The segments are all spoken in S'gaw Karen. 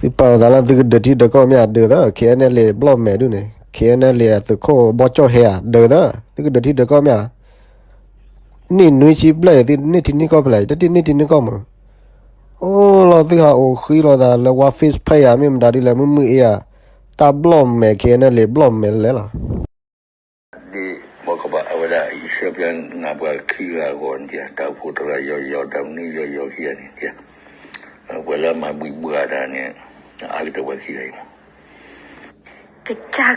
သုပာ်လီၤသးလၢသုကဒၢးထံဒၢးကီၢ်မ့ၢ်ဧါ, ဒၢးသၢ, K N L A ဘျီၣ်မဲာ်ဒုးန့ၣ်, K N L A အသုးခိၣ်ဘီကၠီၣ်ဟဲဧါ, ဒၢးသၢ, သုကဒၢးထံဒၢးကီၢ်မ့ၢ်ဧါ. နံၣ်နွံဆံဘျဲၣ်အံၤ သုန့ၢ်ထံန့ၢ်ကီၢ်ဖဲလဲၣ်, တၢ်တန့ၢ်ထံန့ၢ်ကီၢ်မး. အိၣ်လီၤ သုဟးအိၣ်ဃံလီၤသးလၢဝါ Facebook ဧါ မ့ၢ်မတၤဒ်လဲၣ် မုၢ်မုၢ်အ့ဧါ, တၢ်ဘျီၣ်မဲာ် K N L A ဘျီၣ်မဲာ်လဲၣ်လီၤ. ဒ်ဘီကဘၣ်အဝဲဒၣ် ယဆှၢပျၢနၤပှၤခံဂၤအဂီၢ်န့ၣ် တၢ်အိၣ်ဖှိၣ်တဂၤယီၤယီၤ တၢ်မနုၤယီၤယီၤခံဂၤန့ၣ် ပှၤလၢအမၤဘှံးဘှါတၢ်န့ၣ် အါကတၢၢ်ပှၤခံဂၤအံၤမး. ကစၢ်ကျီၢ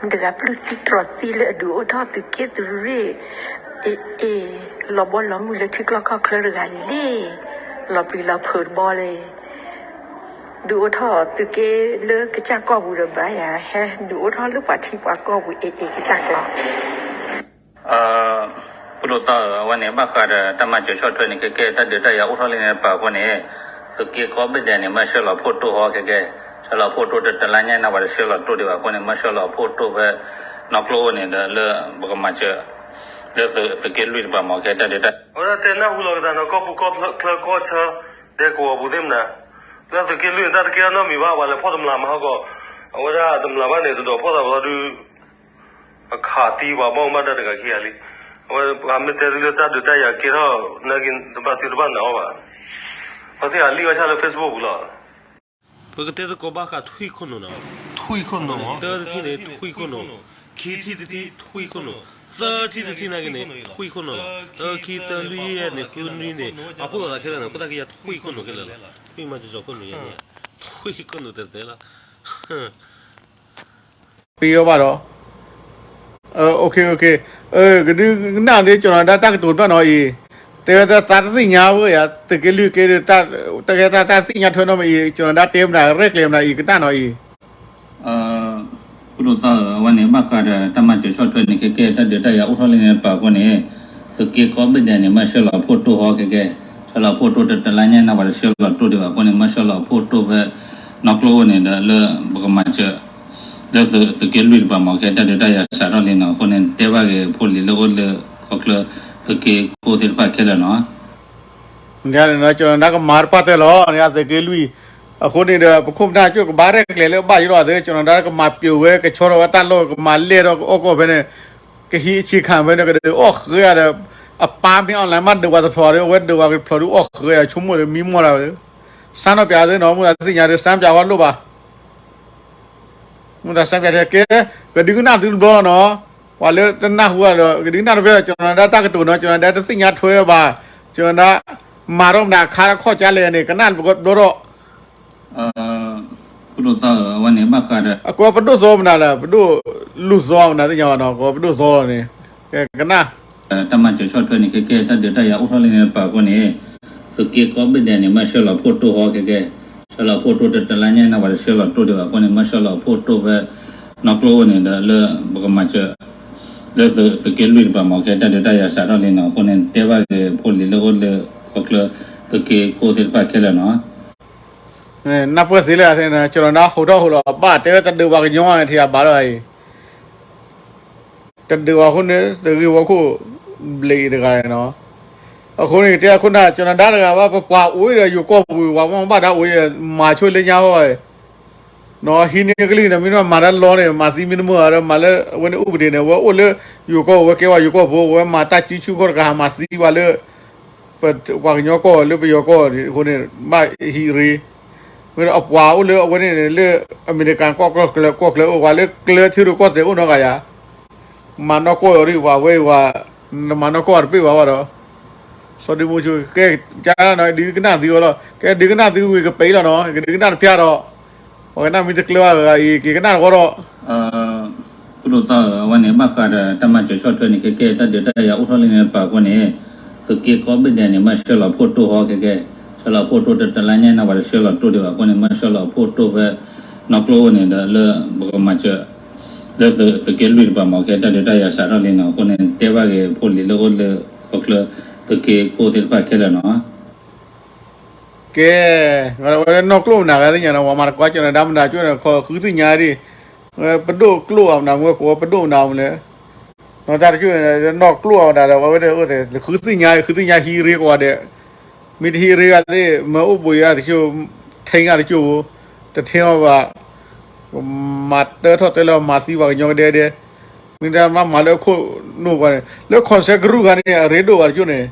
်တဂၤပျုၢ်သံတြီၤသံလၢအဒုးအိၣ်ထီၣ်သုးက့သုးရ့ၣ် အ့ၣ်အ့ၣ် လီၤဘီလီၤမုၢ်လၢထံကျိခီၣ်ချၢတဂၤလံ, လီၤပျံၤလီၤဖုးတဘီလံ. ဒုးအိၣ်ထီၣ်သုးက့လၢကစၢ်ကီၢ်ပူၤဒီးဘၣ်ယၤ ဟဲဒုးအိၣ်ထီၣ်လၢပှၤထံပှၤကီၢ်ပူၤ အ့ၣ်အ့ၣ် ကစၢ်ကျီၢ်. ပဒိၣ်သီဧၢ, အဝဲန့ၣ် ဘၣ်ဃးဒီးတၢ်မၤစၢၤဆီၣ်ထွဲန့ၣ် ခဲကဲတၢ်ဒုးတၢ်ယၤအိၣ်ထီၣ်လံန့ၣ်ပာ်အဃိန့ၣ်, သုးက့ကိးဘ့ၣ်ဒဲးန့ၣ် မၢဆှၢလီၤဖှိၣ်တိၢ်ဟီခဲကဲ, ဆှၢလီၤဖှိၣ်တိၢ်တတလါညါန့ၣ် ပှၤတဆှၢလီၤတိၢ်ဒံးဘၣ်အဃိန့ၣ် မၢဆှၢလီၤဖှိၣ်တိၢ်ဖဲ နီၢ်ကျိန့ၣ်ဒီးလၢပကမၤစၢၤ လၢသုးက့လွံၢ်တပၤမ့ၢ်ခဲတၢ်ဒုးတၢ် အဝဲဒၣ်တဲနၢ်ဟူလီၤကသးနီၢ်ကီၢ်ပူၤကီၢ်ချၢကီၢ်ဆၢ ဒဲကဝီၤပူၤသ့ၣ်မနၤ, လၢသုးက့လွံၢ်န့ၣ် တၢ်တကဲထီၣ်နီတမံၤဘၣ် ပှၤလဲၤဖီၣ်တမျးမးဟီၣ်ကီး, အဝဲဒၣ်တမျးဘၣ်န့ၣ် တဒိးဖီၣ်သးဘၣ်ဒီး အခးသံပှၤဘၣ်မူဘၣ်ဒါတဂၤခံဂၤလံ. အဝဲပှၤမ့ၢ်တဲသုလၢတၢ်ဒုးတၢ်ယၤကဲထီၣ် နက့ၤတဘၣ်သုတဘၣ်နာ်အီၤဘၣ်. ပှၤသ့ၣ်ဟးလံၣ်အီၣ်ဆၣ်လၢ Facebook ပူၤလီၤ. ပကတဲသကိးဘၣ်ဃးထွံၣ်ခိၣ်နူာ်နီၤ, ထွံၣ်ခိၣ်နူာ်, တၢတထံၣ်န့ၣ် ထွံၣ်ခိၣ်နူာ်, ခံထံၣ်တထံၣ် ထွံၣ်ခိၣ်နူာ်, သၢထံၣ်တထံၣ်နာ်က့န့ၣ် ထွံၣ်ခိၣ်နူာ်လီၤ. တၢခံတၢလွံၢ်ယဲၢ်န့ၣ် ဃုနွံန့ၣ် အဖှိၣ်သးခဲလၢာ်န့ၣ် ဖိသၣ်ခံယၤထွံၣ်ခိၣ်နူာ်ခဲလၢာ်လီၤ. ထွံၣ်မၤစၢၤစၢၤခိၣ်နူာ်ယဲၢ်န့ၣ်, ထွံၣ်ခိၣ်နူာ်တဲတဲလီၤ. ပယီၤဘၣ်ဒီး, ကဒုကနၣ်ဒ် ကၠီၤနီၤဒါတၢ်ကတိၤတဖျၢၣ်နီၤအံၤ, တဲဝဲတၢ်သးတသ့ၣ်ညါဝဲယၤ သုးက့လွံၢ်က့ တၢ်ကဲတၢ်တသ့ၣ်ညါထွဲနီတမံၤအံၤ ကၠီၤနီၤဒါတဲမနုၤ ရဲၣ်ကျဲၤမနုၤအံၤ ကနၣ်နီၤအံၤ. ပဒိၣ်သီဧၢ, အဝဲန့ၣ် ဘၣ်ဃးဒီးတၢ်မၤစၢၤဆီၣ်ထွဲန့ၣ် ခဲကဲတၢ်ဒုးတၢ်ယၤအိၣ်ထီၣ်လံန့ၣ်ပာ်အဃိန့ၣ်, သုးက့ကိးဘ့ၣ်ဒဲးန့ၣ် မၢဆှၢလီၤဖှိၣ်တိၢ်ဟီခဲကဲ, ဆှၢလီၤဖှိၣ်တိၢ်တတလါညါန့ၣ် ပှၤတဆှၢလီၤတိၢ်ဒံးဘၣ်အဃိန့ၣ် မၢဆှၢလီၤဖှိၣ်တိၢ်ဖဲ နီၢ်ကျိန့ၣ်ဒီးလၢပကမၤစၢၤ လၢသုးက့လွံၢ်တပၤမ့ၢ်ခဲ တၢ်ဒုးတၢ်ယၤစးထီၣ်လံနီၤ အဃိန့ၣ် တဲဘၣ်က့ၤဖိလံၤလၢအိၣ်လၢ ခီကျၢ သုးက့ခိၣ်သ့ၣ်တဖၣ်ခဲလၢာ်နီၤ. ကၠီၤနီၤဒါကမၤတပၣ်တၢၢ်လီၤန့ၣ် သုးက့လွံၢ်, အဃိန့ၣ်ဒီး ပခိၣ်ပနၢ်ကၠိၣ်ကဘၣ်ရဲၣ်ကျဲၤလၢဘၣ်ယိၣ်လီၤသ့ ကၠီၤနီၤဒါကမၤပျိာ်ဝဲ ကဆီထီၣ်ဝဲတၢ်လီၢ် ကမၤလဲၢ်ထီၣ်ကအီၣ်ကီၢ်ဖဲန့ၣ်, ကဟံးဆံးခၣ်ဖဲန့ၣ် ကဒုးအီၣ်ဃဲအီၤဒီး အပၢ်မ့ၢ် online မးဒုးဝဲတဖျိးဒီး အဝဲဒုးဝဲကဖျိးဒုးအီၣ်ဃဲအီၤ ဆိကမိၣ်ဒီးမံမီၢ်ဒၣ်ဝဲ, စၢ်နီၣ်ပျးသ့နီၤ မ့ၢ်သးသ့ၣ်ညါဒီး စၢ်ပျးဝဲလိၣ်ဘၣ် မ့ၢ်သးစၢ်ပျးထဲကဲ, ကဒုးကနၣ်သုတဘျီလီၤနီၤ, ပှၤလၢတနၢ်ဟူဘၣ်ဒီး ကဒုးကနၣ်တဖျၢၣ် ကၠီၤနီၤဒါတၢ်ကတိၤနီၤ ကၠီၤနီၤဒါတသ့ၣ်ညါထွဲဘၣ်, ကၠီၤနီၤဒါ မၤထီၣ်မနုၤအခါတခီၣ်ကၢလဲၣ်န့ၣ် ကနၣ်တဘျီဒီး ပဒိၣ်သီဧၢ, အဝဲန့ၣ် ဘၣ်ဃးဒီး အကိးပဒိၣ်သီမနုၤလဲၣ်, ပဒိၣ်လူၢ်သီမနုၤသ့ၣ်ညါဘၣ်နီၤ, ကိးပဒိၣ်သီလီၤန့ၣ်, ကနၣ် တၢ်မၤစၢၤဆီၣ်ထွဲန့ၣ် ခဲကဲ တၢ်ဒုးတၢ်ယၤအိၣ်ထီၣ်လံန့ၣ်ပာ်အဃိန့ၣ်, သုးက့ကိးဘ့ၣ်ဒဲးန့ၣ် မၢဆှၢလီၤဖှိၣ်တိၢ်ဟီခဲကဲ, ဆှၢလီၤဖှိၣ်တိၢ်တတလါညါန့ၣ် ပှၤတဆှၢလီၤတိၢ်ဒံးဘၣ်အဃိန့ၣ် မၢဆှၢလီၤဖှိၣ်တိၢ်ဖဲ နီၢ်ကျိန့ၣ်ဒီးလၢ ပကမၤစၢၤ လၢသုးက့လွံၢ်တပၤမ့ၢ်ခဲ တၢ်ဒုးတၢ်ယၤစးထီၣ်လံနီၤ အဃိန့ၣ် တဲဘၣ်က့ၤဖိလံၤလၢအိၣ်လၢ ခီကျၢ သုးက့ခိၣ်သ့ၣ်တဖၣ်ခဲလၢာ်နီၤ. နၢ်ပၢၢ်သ့လၢအသ့န့ၣ် ကၠီၤနီၤဒါဟိးထီၣ်ဟိးလီၤဘၣ် တဲဝဲတဒုးပှၤကညီအံၤ ထံၣ်အဘၣ်လီၤအံၤ, တဒုးပှၤအဃိန့ၣ် သုးဂ့ၢ်ဝီခိၣ် ဘျဲးအံၤတဂၤနီၤ, အဃိန့ၣ် ကတဲအခိၣ်နၢ် ကၠီၤနီၤဒါတဂၤဘၣ် ပပှၤအိၣ်ဒီးယိၤကီၢ်ပူၤ ပှၤမ့ၢ်ဘၣ်ဒါအိၣ် မၤဆိလၢညါဟီၣ် နီၤ ဟံးန့ၢ်ကလံၢ်န့ၣ် မ့ၢ်မၤတၢ်လီန့ၣ် မၤသံမ့ၢ်တမုာ်ဒီး မၤလၢအဝဲန့ၣ်ဥပဒေန့ၣ် အဝဲအိၣ်လၢယိၤကီၢ် အဝဲကဲဝဲယိၤကီၢ်ဖိ အဝဲမၤတၢ်စုဆူၣ်ခီၣ်တကး မၤသံပှၤလၢ ပှၤကညီကီၢ်လၢပယီၤကီၢ်အဃိန့ၣ် ဘၣ်ဟံးရ့, မ့ၢ်ဒီးအပှၤအိၣ်လၢအဝဲန့ၣ်လၢ အမဲရကၤကီၢ်ကျၢၢ် ကီၢ်ကျၢၢ်အိၣ် ပှၤလၢကျၢၢ်ထံရူၢ်ကီၢ်သဲးအိၣ်နီတဂၤယၤ မၤနီၢ်ကီၢ်အီၤဒ်ပှၤဝဲအံၤဝဲ, နမၤနီၢ်ကီၢ်တပ့ၢ်ဘၣ်ဘၣ်ဒီး, စီၤဒံမူဆိ ကဲကၢနီၤ ဒုးကနၣ်သုအီၤလီၤ, ကဲဒုးကနၣ်သုဝံၤကပၤလီၤနီၤ ကဒုးကနၣ်တဖျါဒီး, ပှၤကနၣ်မ့ၢ်တကျၢၤဘၣ်ဂၤအံၤ က့ၤကနၣ်တဂီၢ်ဒီး ပဒိၣ်သီဧၢ, အဝဲန့ၣ် ဘၣ်ဃးဒီးတၢ်မၤစၢၤဆီၣ်ထွဲန့ၣ် ခဲကဲ တၢ်ဒုးတၢ်ယၤအိၣ်ထီၣ်လံန့ၣ်ပာ်အဃိန့ၣ်, သုးက့ကိးဘ့ၣ်ဒဲးန့ၣ် မၢဆှၢလီၤဖှိၣ်တိၢ်ဟီခဲကဲ, ဆှၢလီၤဖှိၣ်တိၢ်တတလါညါန့ၣ် ပှၤတဆှၢလီၤတိၢ်ဒံးဘၣ်အဃိန့ၣ် မၢဆှၢလီၤဖှိၣ်တိၢ်ဖဲ နီၢ်ကျိန့ၣ်ဒီးလၢပကမၤစၢၤ လၢသုးက့လွံၢ်တပၤမ့ၢ်ခဲ တၢ်ဒုးတၢ်ယၤစးထီၣ်လံနီၤ အဃိန့ၣ် တဲဘၣ်က့ၤဖိလံၤလၢအိၣ်လၢ ခီကျၢ သုးက့ခိၣ်သ့ၣ်တဖၣ်ခဲလၢာ်နီၤ. ကဲ, ဝဲနီၢ်ကျိၣ်မနုၤဂၤသ့ၣ်ညါနီၤ ပှၤမၤတကွၢ်ကၠီၤနီၤဒါမနုၤကၠိန့ၣ် ခီဃုသ့ၣ်ညါဒ်, ပဒိၣ်ကျိၣ်အမနုၤ မ့ၢ်ကိးပဒိၣ်မနုၤမလဲၣ်, နီၢ်တၢ်တကၠိန့ၣ် နီၢ်ကျိၣ်အမနုၤဒီး ပဝဲဒၣ်အိၣ်ဒီး ဃုသ့ၣ်ညါ ဃုသ့ၣ်ညါဟံးရ့ကိးဂၤဒဲး, မ့ၢ်တဟံးရ့ဂၤသ့ၣ် မ့ၢ်အိၣ်ဘှံးဂၤတကၠိ, ထံဂၤတကၠိဖိ, တထ့အီၤဘၣ်, မၤတၢထီၣ်တဲလၢမၤသံပှၤကညီကဒဲကဒဲ, မ့ၢ်တၢ်မၤမၤလၢအခိၣ်နူာ်ပှၤန့ၣ် လၢ concept group ဂၤန့ၣ် အရ့ဒိၣ်ဘၣ်တကၠိန့ၣ်,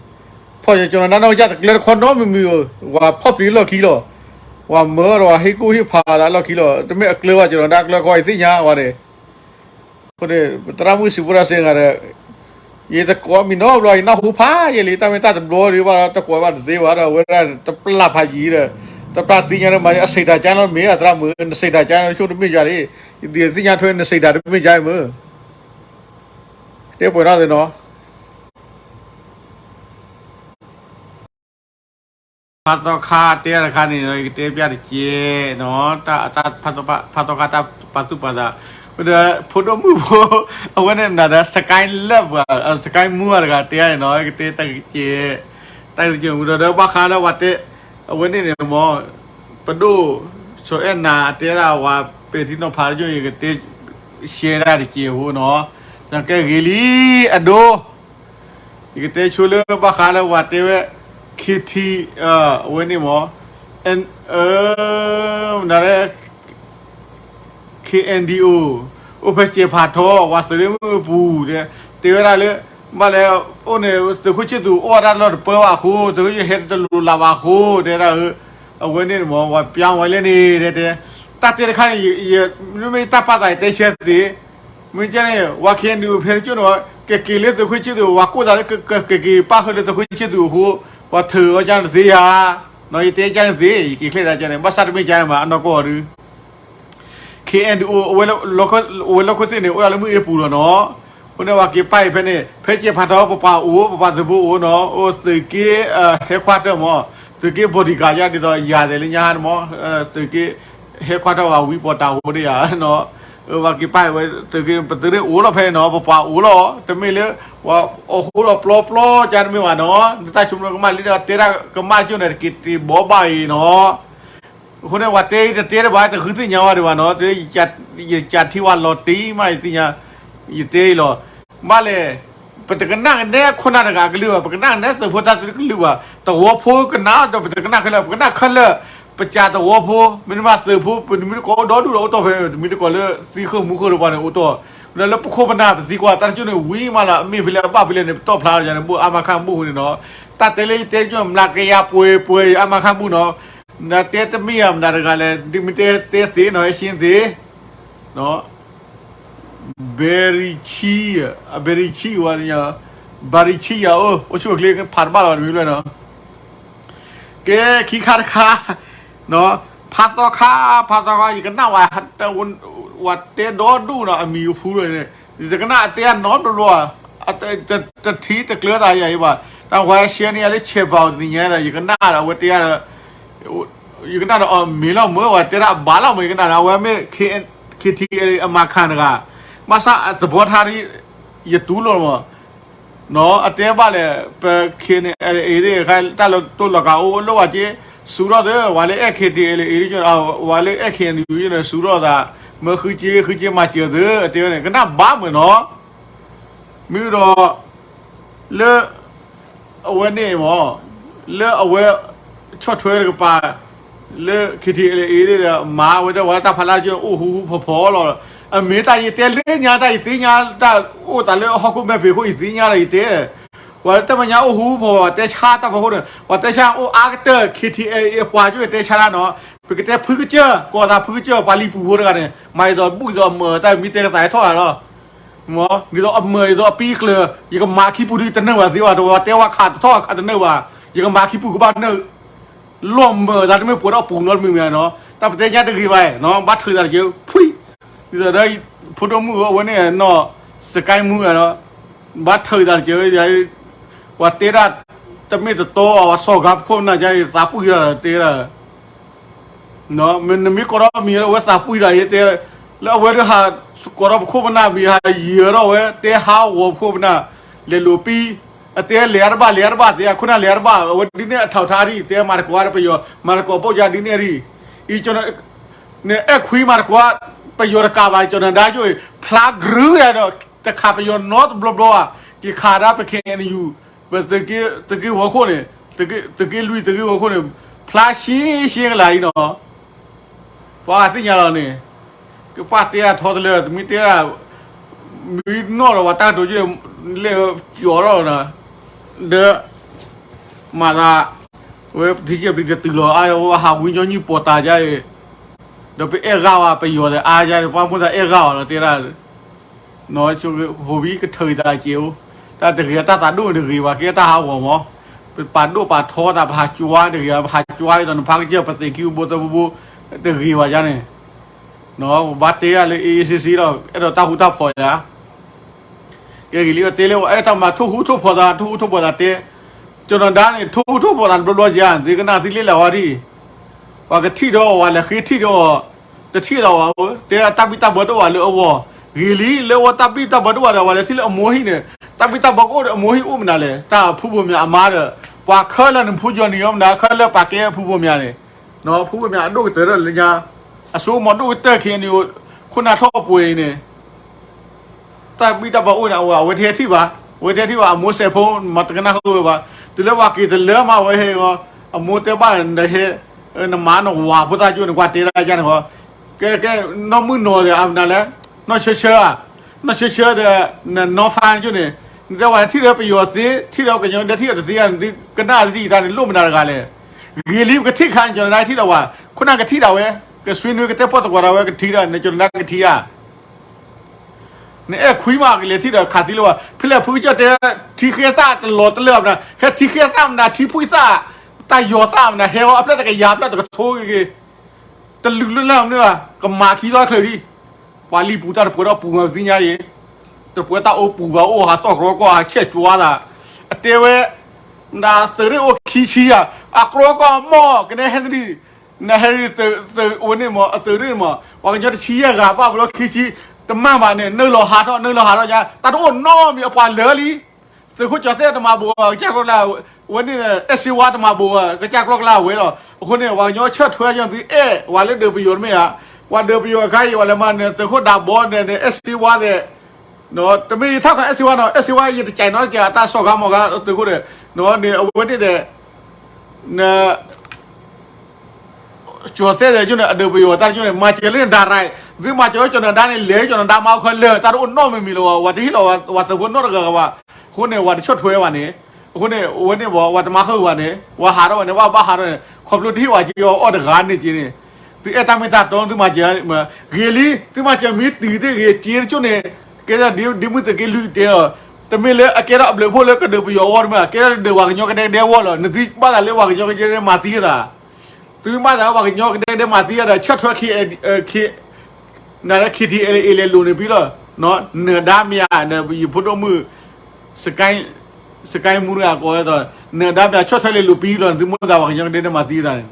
ဖီၣ်ကၠီနီၤဒၣ်နီၢ်ကစၢ်တကျၢတခီနီတမံၤမံၤဧိၤ, ဝဲဖီၣ်ပျံၤလီၢ်ခံလီၤ, ဝဲမၢဒီးဝဲဟ့ၣ်ကူၣ်ဟ့ၣ်ဖးသးလီၢ်ခံလီၤ, တမ့ၢ်အကျၢဘၣ်ကၠီနီၤဒၣ်ကျၢခီအံၤသ့ၣ်ညါဝဲန့ၣ် အဃိန့ၣ် ပသရၣ်မုၣ်စံးဖိတၢ်စ့ၢ်ကီးဒီး ယတကိးမံၤနီတဘျီ ယနၢ်ဟူဖးယံာ်လံ တၢ်မ့ၢ်တၢ်တဘျီဒံးဘၣ်ဒီး တကိးဘၣ်တသ့ဘၣ်ဒီး အဝဲဒၣ်တပျၢ်ဖးယံာ်ဒီး တပျၢ်သ့ၣ်ညါလၢမၤ အစံးတၢ်ကါလီၤမ့ၢ် အသရၣ်မုၣ် နစံးတၢ်ကါလီၤဆိတမ့ၢ်ယၤလံ, ယသ့ၣ်ညါထွဲနစံးတၢ်တမ့ၢ်ယၤအံၤမ့ၢ် တဲပှဲၤထီၣ်သ့နီၤ ဖးသီခါတဲတခါန့ၣ်ဒီး ယကတဲပျၢ်တကဲးနီၤ, တၢ် ဖးသီခါတၢ်ပာ်သူၣ်ပာ်သး, ဒီးဖိဒိၣ်မုၣ်ဖိ အဝဲန့ၣ်နၤဒီး စကဲလၢပှၤ စကဲမူအတဂၤတဲန့ၣ်နီၤ ယကတဲတၢ်တကဲး, တၢ်တကဲးမူဒီး ဒီးဘၣ်ဃးလၢပှၤတဲ အဝဲန့ၣ်န့ၣ်မ့ၢ် ပဒိၣ် စီၤအဲၣ်နၤ အတဲဒၣ်ဝဲ ပဲာ်ထံနီၤဖးတကၠိ ယကတဲ ရှဲတၢ်တကဲးဖိနီၤ, ကဲဂ့ၤလံ အဒိ ယကတဲဆိလၢဘၣ်ဃးလၢပှၤတဲဝဲ ခ့ထံ အဝဲန့ၣ်မ့ၢ် န ခ့အဲၣ်ဒံၣ်အိၣ် အိၣ်ဖဲစဲးဖးထီ ပှၤသုးရ့ၣ်မုၣ်အပူၤ တဲဝဲဒၣ်လၢ ဘၣ်လဲၣ် အိၣ်န့ၣ် သုးခိၣ်ဆ့ၣ်သူးအိၣ်ဝဲဒၣ်လီၢ်တပၢဘၣ်အဃိ သုးခိၣ်ဆ့ၣ်ဟဲတလိၤလးဘၣ်အဃိ တဲဒၣ် အဝဲန့ၣ်မ့ၢ် ပှၤပျါဝဲလဲၣ်န့ၣ် တဲတဲ တၢ်တဲတခါန့ၣ် မ့ၢ်တၢ်ပာ်သးတဲဆၢသ့ မ့ၢ်ကဲန့ၣ် ပှၤခ့အဲၣ်ဒံၣ်အိၣ်ဖဲတကၠိန့ၣ် ကက့ၤလၢသုးခိၣ်ဆ့ၣ်သူး ပှၤကိးသးလၢ ကက့ၤပာ်ဃုာ်လၢသုးခိၣ်ဆ့ၣ်သူးအဃိ ပှၤထုးအီၤကန့ၣ်သ့ဧါ, ယတဲကန့ၣ်သ့ ယက့ၤချဲၣ်ဒၣ်ကန့ၣ် ဘၣ်ဆၣ်တမ့ၢ်ကန့ၣ်မး အနီၢ်ကီၢ်ဒု ခ့အဲၣ်ဒံၣ်အိၣ် အဝဲလၢခိၣ်သ့ၣ်န့ၣ် အိၣ်ဒၣ်လၢမုၢ်အ့ပူၤလီၤနီၤ, အဃိန့ၣ် ပှၤက့ၤပာ်အံၤဖဲန့ၣ် ဖဲစဲးဖးထီ ပပှၤအိၣ် ပပှၤသုးဖိအိၣ်နီၤ, အိၣ်သုးက့ ဟဲခွါတၢၢ်မး, သုးက့ bodyguard ယါဒ်သိးယၤသဲးလၢညါနီၤမး, သုးက့ ဟဲခွါတၢၢ်ဝဲဝံပီၤတၢ်အိၣ်ဒံးယါနီၤ, ပှၤက့ၤပာ်အံၤဝဲ သုးက့ ပသုးရ့ၣ်အိၣ်လီၤဖဲန့ၣ်နီၤ, ပပှၤအိၣ်လီၤ, တမ့ၢ်လၢ ပှၤအီၣ်ဃိလီၤပျီပျီကန့ၣ်တမ့ၢ်ဘၣ်နီၤ, နတၢ်ဆိကမိၣ်ကမၣ်လံဒီး တဲဒၣ်ကမၣ်ကၠိန့ၣ် တက့ၤတ့ၢ်ဘီဘၣ်အံၤနီၤ အဃိန့ၣ် ပှၤတဲအံၤတတဲတဘၣ် တဃုသ့ၣ်ညါဝဲဒံးဘၣ်နီၤ, ယကးထံဝဲလီၤတံၢ်မး ယသ့ၣ်ညါ, ယတဲအံၤလီၤ, ဘၣ်လဲၣ်, ပတကနၣ်ကနဲခိၣ်နၢ်တဂၤကလုၢ်ဘၣ်, ပကနၣ်ကနဲသုးဖိတၢ်သုးကလုၢ်ဘၣ်, သဝီဖိကနၣ်ဒီးပတကနၣ်ခဲလၢာ်, ပကနၣ်ခဲလၢာ်, ပကစၢ်သဝီဖိ, မ့တမ့ၢ်သုးဖိ, ပတမ့ၢ်တကိးအိၣ်ဒီဒူၣ်ဒီးအိၣ်တီၢ်ဖဲ, တမ့ၢ်တကိးလၢသံဃုာ်မူဃုာ်တပှၤန့ၣ်အိၣ်တီၢ်, ဒီးလၢပခိၣ်ပနၢ်ပသံကွၢ် တၢ်တကၠိန့ၣ်ဝံၤမးလၢအမ့ၢ်ဖဲလဲၣ်အဘၣ်ဖဲလဲၣ်န့ၣ် ပတီၢ်ဖျါယၤန့ၣ် ဘိၣ်အါမးခါမူန့ၣ်နီၤ, တၢ်တဲလၢယတဲကၠိ မျးကယၤပှဲၤပှဲၤအါမးခါမူနီၤ, နတဲတမ့ၢ်ယၤမနုၤတဂၤလဲၣ်, ဒ်မ့ၢ်တဲတဲသ့နီၤ ဟဲရှင်းသ့, ဘဲရံဆံ, အဘဲရံဆံဝဲ, ဘဲရံဆံယၤအိၣ်, အိၣ်ဆူၣ်အိၣ်ချ့ဖးတဘၣ်လီၤတမံၤဘျီနီၤ, ကဲခံခါတခါ, ဖးသီခါ, ဖးသီခါ ယကနၣ်ဝဲ, ဝဲတဲဒီဒူၣ်နီၤ အမံၤအဖုန့ၣ်, ယတကနၣ်အတဲအနီတဘျီ, တထံၣ်တကျၢၤသးယၤအံၤဘၣ်, တၢ်ဝဲရှဲန့ၣ်ယၤလၢဆဲးဘၣ်အီၤတနံၤညါဒီး ယကနၣ်ဒီးအဝဲတဲဒီး ယကနၣ်ဒီးအီၤမ့ၢ်လီၤမၢ် ဝဲတဲဒၣ်အဘၣ်လီၤမၢ် ယကနၣ်ဒီး အဝဲမ့ၢ် ခ့ထံအမၤခၣ်တဂၤ, ဘၣ်ဆၣ်သဘီထါဒ် ယတူၢ်လိာ်မး, နီၤ အတဲဘၣ်လဲၣ် ပ ခ့န့ၣ် အ့ၣ် တၢ်လၢတိၢ်လီၤကးအိၣ်လၢဝဲက့ စူၤထီၣ်သ့ ဝဲလၢအဲၣ် ခ့ထံအ့ၣ် ဝဲလၢအဲၣ် ခ့န့ၣ် စူၤထီၣ်သး မၢဃုက့ ဃုက့မၤစၢၤသ့ အတဲဝဲန့ၣ် ကနၣ်ဘၣ်မးနီၤ, မ့ၢ်ဒီး လၢ အဝဲန့ၣ်မး လၢအဝဲ ဆီၣ်ထွဲတကပၤ လၢ ခ့ထံအ့ၣ် ဒီး မၤဝဲဒၣ်ဝဲတၢ်ဖးလၢ်ကၠိန့ၣ် အိၣ်ဟူဟူဖီဖီလီၤ. အမ့ၢ်တၢ်ယတဲလၢညါ တၢ်ယသ့ၣ်ညါ တၢ်အိၣ်သးလၢဟီၣ်ခိၣ်မဲာ်ဖံးအဃိ ယသ့ၣ်ညါလီၤ ယတဲ ပှၤလၢတၢ်မဲာ်ညါအိၣ်ဟူဖီဖီ တဲဆါတၢ်ဖီခိၣ်န့ၣ် ပှၤတဲဆါအိၣ်အါကတၢၢ် ခ့ထံအ့ၣ် အပှၤကၠိတဲဆါတၢ်နီၤ. ပကတဲဖုကစၢၢ် ကိးသးဖုကစၢၢ် ပှၤလံၤပူၤဖိတဂၤန့ၣ် မၤဒ်သိးဘူၣ်ဒ်သိးအမၢၢ် တၢ်မ့ၢ်တဲကသးဟဲထီၣ်လၢ်လီၤ မ့ၢ် ဒ်သိးအမၢၢ်ဒ်သိးအပံကျၢၤ ယကမၤခံပူၤဒုတနၢၢ်ဘၣ်သ့ဘၣ် တဝဲတဲဝဲခးတထီၣ်ခးတနၢၢ်ဘၣ် ယကမၤခံပူၤကဘၣ်နၢၢ် လီၢ်မၢၢ်သးတမ့ၢ်ပှဲၤဒီးပူၤနီတမံၤမံၤနီၤ တၢ်ပတဲညါတဂ့ၤဘၣ်နီၤ ဘၣ်ထုးသးတက့ၢ် ဖှံ ဒ်သိးဒီး ဖိဒိၣ်မုၣ်အဝဲန့ၣ်နီၤ စကဲမူနီၤ ဘၣ်ထုးသးတက့ၢ် ပှၤတဲဒၣ် တမ့ၢ်တတီ ပှၤစီၤဂၤပခိၣ်ပနၢ်ကါ ယသးပှံၢ်တၢ်တဲဒၣ် နမ့ၢ်ကိးထီၣ်မံၤလၢအဝဲသးပှံၢ်တၢ် ယတဲ လၢအဝဲဒၣ်ဟးကိးထီၣ်ပခိၣ်ပနၢ်မံၤ ဟးယၢၤထီၣ်ဝဲ တဲဟးဂီၤပခိၣ်ပနၢ် လဲၤလိာ်ပံ အတဲလဲၤအါတဘၣ် လဲၤအါတဘၣ်သ့ အခိၣ်နၢ်လဲၤအါတဘၣ် အဝဲဒ်န့ၣ်အထီၣ်ထါဒ် တဲမၤတကိးတပယီၤ မၤတကိးပိာ်ယါဒ်န့ၣ်ဒ် အံၤ နဲအဲၣ်ခွံမၤတကိး ပယီၤတကးဘၣ် ကၠီၤနၤဒါကၠိ ဖျါကရူၢ်ဒီး တခးပယီၤနီတဘျီဘျီဧါ က့ၤခးဒၣ်ပ ခ့ၣ်အဲၣ်ယူၣ် ပသုးက့ဝီၤခိၣ်န့ၣ် သုးက့လွံၢ်သုးက့ဝီၤခိၣ်န့ၣ် ဖျါရှဲရှဲကလာ်အံၤနီၤ ပှၤသ့ၣ်ညါလီၤန့ၣ်, ကပာ်တဲအထီတလၢ တမ့ၢ်တဲဒၣ်, မ့ၢ်နီၣ်ဒီးပှၤတၢ်ကတိၤက့ၤ, လဲၤကၠီၤထီၣ်ဒီး, ဒီး, မၤသး, ဝဲပထံၣ်ကဲပျံၤတတုၤလီၤ အါဝဲဟးဝံညီနုၢ်ပိာ်တၢ်ယါအံၤ, ဒီးပအဲၣ်ဂၤဝဲပယီၤဒီးအါယါဒီး ပှၤမိၣ်သးအဲၣ်ဂၤဝဲလီၤတဲဒၣ် ဟိဝံကထၢၣ်တၢ်ကဲးအိၣ်, တၢ်တဂ့ၤတၢ်သးဒိၣ်တဂ့ၤဘၣ် ကဲတၢ်ဟးဂီၤမး, ပပာ်ဒိၣ်ပာ်ထီတၢ် ပဟးကွါတဂ့ၤ ပဟးကွါအံၤဒီးနဖးကစၢၢ်ပသ့ၣ်ခံဘိတဘိဘိ, တဂ့ၤဘၣ်ယါန့ၣ်, ပဘၣ်တဲယၤလၢ အေးအေးဆေးဆေး လီၤ အဲၣ်ဒိးတၢ်ဃူတၢ်ဖိးယါ ကဲဂ့ၤလံ တဲလၢ အဲၣ်တၢ်မၤထိၣ်ဟူးထိၣ်ဖိးသး ထိၣ်ဟူးထိၣ်ဖိးသးတဲ, ကၠီၤနၤဒါန့ၣ် ထိၣ်ဟူးထိၣ်ဖိးသးတဘျီဘျီက့ၤ သုကနၣ်သုလ့ၣ်လၢဝဲဒၣ်, ပှၤကထံၣ်ဒီးအီၤ ဝဲလဲၤဃ့ထံၣ်ဒီးအီၤ, တထံၣ်ဒီးအီၤ, တဲတၢ်ဘံၣ်တၢ်ဘၢတအိၣ်ဘၣ်လၢအဂီၢ်, ဂ့ၤလံ လၢအဝဲတၢ်ဘံၣ်တၢ်ဘၢတအိၣ်ဘၣ်ဒီး ဝဲလဲၤထံၣ်လၢအမိၢ်ဟံၣ်န့ၣ်, တၢ်ဘံၣ်တၢ်ဘၢကအိၣ်ဒီးအမိၢ်ဟံၣ်အိၣ်မနုၤလဲၣ် တၢ်ဖုဘိၣ်မၠးအမါဒီး, ပှၤခဲလၢာ်န့ၣ် ဖုကၠီၤနံၤအီၤမနုၤ ခဲလၢာ်ပာ်ကဲဖုဘိၣ်မၠးန့ၣ်, ဖုဘိၣ်မၠးအဒိၣ်ကတၢၢ်လၢညါ, အစိကမီၤဒိၣ်ကတၢၢ်ခံန့ၣ်, ခိၣ်နၢ်ထီၣ်ပှဲၤအံၤန့ၣ် တၢ်ဘံၣ်တၢ်ဘၢအိၣ်န့ၣ် အဝဲတဟဲထံၣ်ဘၣ်, အဝဲတဟဲထံၣ်ဘၣ် အမိၢ်စဲးဖိ မၤတကနၣ်ဃုာ်ဝဲဘၣ်, တုၤလၢပှၤက့ၤတလၢမးဝဲဟဲဂီၤ, အမိၢ်တဲဘၣ်နဟဲ, နမါနဝၤဖိသၣ်ကၠိန့ၣ် ကွၢ်တဲဒၣ်ယါန့ၣ်ဃီ, ကဲကဲ, နီၢ်မုၢ်နီၢ်ဒီးအမနုၤလဲၣ်, နီၢ်ဆၢဆၢဧါ, နီၢ်ဆၢဆၢဒီး, နနီၢ်ဖါကၠိန့ၣ်, နတဲဝဲထံၣ်ဒီးပယီၤသ့, ထံၣ်ဒီးကညီဒီးထံၣ်ဒီးတသ့ဧါ, နသုကနၣ်လၢတၢ်န့ၣ် လိၣ်မနုၤတဂၤလဲၣ်, ဂ့ၤလံပကထံၣ်ခါန့ၣ် ကၠီၤနၤဒါထံၣ်ဒီးဝဲ, ခိၣ်နၢ်ကထံၣ်ဒၣ်ဝဲ, ကဆွံနွံကတဲပီၣ်သကိးဒၣ်ဝဲကထံၣ်ဒီး နကၠီၤနၤဒါကထံၣ်ဧါ နအဲၣ်ခွံမးကလဲၤထံၣ်ဒီးခးသံလၢၤဘၣ်, ဖဲလဲၣ်ဖုကစၢၢ်တဲ, ထံဃဲသၣ်တလီၤတလၢာ်မနုၤ, ဟဲထံဃဲသၣ်မနုၤ ထံဖှံသၣ်, တၢ်ယီၤသၣ်မနုၤ ဟဲအီၤအဖျၢၣ်တကယၤဖျၢၣ်တကထိဂ့ၤဂ့ၤ, တလုာ်လၢလၢမနုၤ, ကမၤခံသီချၢးဒံး, ပှၤလံာ်ပူၤတၢ်တပှဲၤဒီးပူၤမၤသ့ၣ်ညါအံၤ, တပှဲၤတၢ်အိၣ်ပူၤဘၣ်အိၣ်ဟးသီၣ်ကရီကီၢ်ဟးဆဲးကွါသး, အတဲဝဲ, နသုးရ့ၣ်အိၣ်ခံဆံယါ, အကရီကီၢ်မီၢ်ကနဲဟဲနရံၣ် နဟဲရံၣ်သုး, သုးဝဲန့ၣ်မး အသုးရ့ၣ်န့ၣ်မး ပှၤကညီတဆံယဲၢ်ဂၤဘၣ်ဘျီခံဆံ, တမၢ်ဘၣ်န့ၣ် နုာ်လီၤဟးထီၣ် နုာ်လီၤဟးထီၣ်ညါ တၢ်တအိၣ်နီတမံၤအပှၤလၢာ်လံ, သုးခိၣ်ကၠီၤသဲၣ်တမၤဘိးဝဲ ကစၢ်ကျီကျါ, ဝဲန့ၣ် အဲၣ်စ့ဝါတမၤဘိးဝဲ ကစၢ်ကျီကျါဝဲလီၤ, အဃိန့ၣ် ပှၤကညီဆၢၣ်ထွဲကညီသုအဲၣ် ပှၤလၢဒုးပယီၤတမ့ၢ်ဧါ, ပှၤဒုးပယီၤအခါအံၤ ပှၤလဲၤမၤနၢၤ သုးခိၣ်ဒးဘီန့ၣ် အဲၣ်စ့ဝါသဲး တမ့ၢ်ယထီၣ်ခီအဲၣ်စ့ဝါနီၤ အဲၣ်စ့ဝါယတကဲးနီတကဲး အတၢ်စီၤဂၤမီၤဂၤ သုးခိၣ်ဒီး, န့ၣ်အဝဲန့ၣ်ဒီး, န, ကၠီၤသဲၣ်ဒီးကၠိန့ၣ် အဒုးပယီၤတၢ်ကၠိန့ၣ် မၤစၢၤလၢနဒါရၢ်, သုမၤစၢၤကၠီၤနၤဒါန့ၣ် လဲၤကၠီၤနၤဒါမၤအီၣ်ခဲလၢာ် တၢ်တအိၣ်နီတမံၤမံၤလၢၤဘၣ်, ပှၤတဟ့ၣ်လီၤဝဲသုးဖိနီတဂၤဂၤဘၣ်, အဃိန့ၣ် ပှၤတဆီၣ်ထွဲဝဲန့ၣ်, အဃိန့ၣ် အဝဲန့ၣ်ဘၣ် ပှၤတမၤဃုာ်ဝဲန့ၣ် ပှၤဟးထီၣ်ဝဲန့ၣ် ပှၤဘၣ်ဟးထီၣ်န့ၣ် ခီဖျိတဟ့ၣ်ဝဲက့ၤအီၤအီၣ်တဂၤန့ၣ်က့ၤန့ၣ်, သုအဲၣ်တၢ်မ့ၢ်တၢ်တီ သုမၤစၢၤ, ဂ့ၤလံ သုမၤစၢၤမ့ၢ်တုၤသ့ၣ်ဂ့ၤ က့ၤတကၠိန့ၣ်, ကဲဒ်မုၢ်သုးက့လွံၢ်တဲလီၤ, တမ့ၢ်လၢအကဲထီၣ်အဘျုးအဖှိၣ်လၢကဒုးပယီၤအဂီၢ်တမ့ၢ် ကဲထီၣ်ဒုးပှၤကညီကဒဲကဒဲအဂီၢ်လီၤ, နသုဘၣ်သးလၢပှၤကညီကဒဲကဒဲမၤသံအသး သုမ့ၢ်ဘၣ်သးပှၤကညီကဒဲကဒဲမၤသံအသး ဆၢၣ်ထွဲ နလၢ ခ့ထံအဲလ့း လဲၤလိာ်န့ၣ်ဖဲလီၤ, နဒါမ့ၢ်ဧါ ယဖိဒိၣ်မုၣ် စကဲမူတဂၤကိးဝဲဒီး နဒါမ့ၢ်ဧါ ဆီၣ်ထွဲလဲၤလိာ်ဖဲလီၤ နသုမိၣ်သးပှၤကညီကဒဲကဒဲမၤသံအသးန့ၣ်,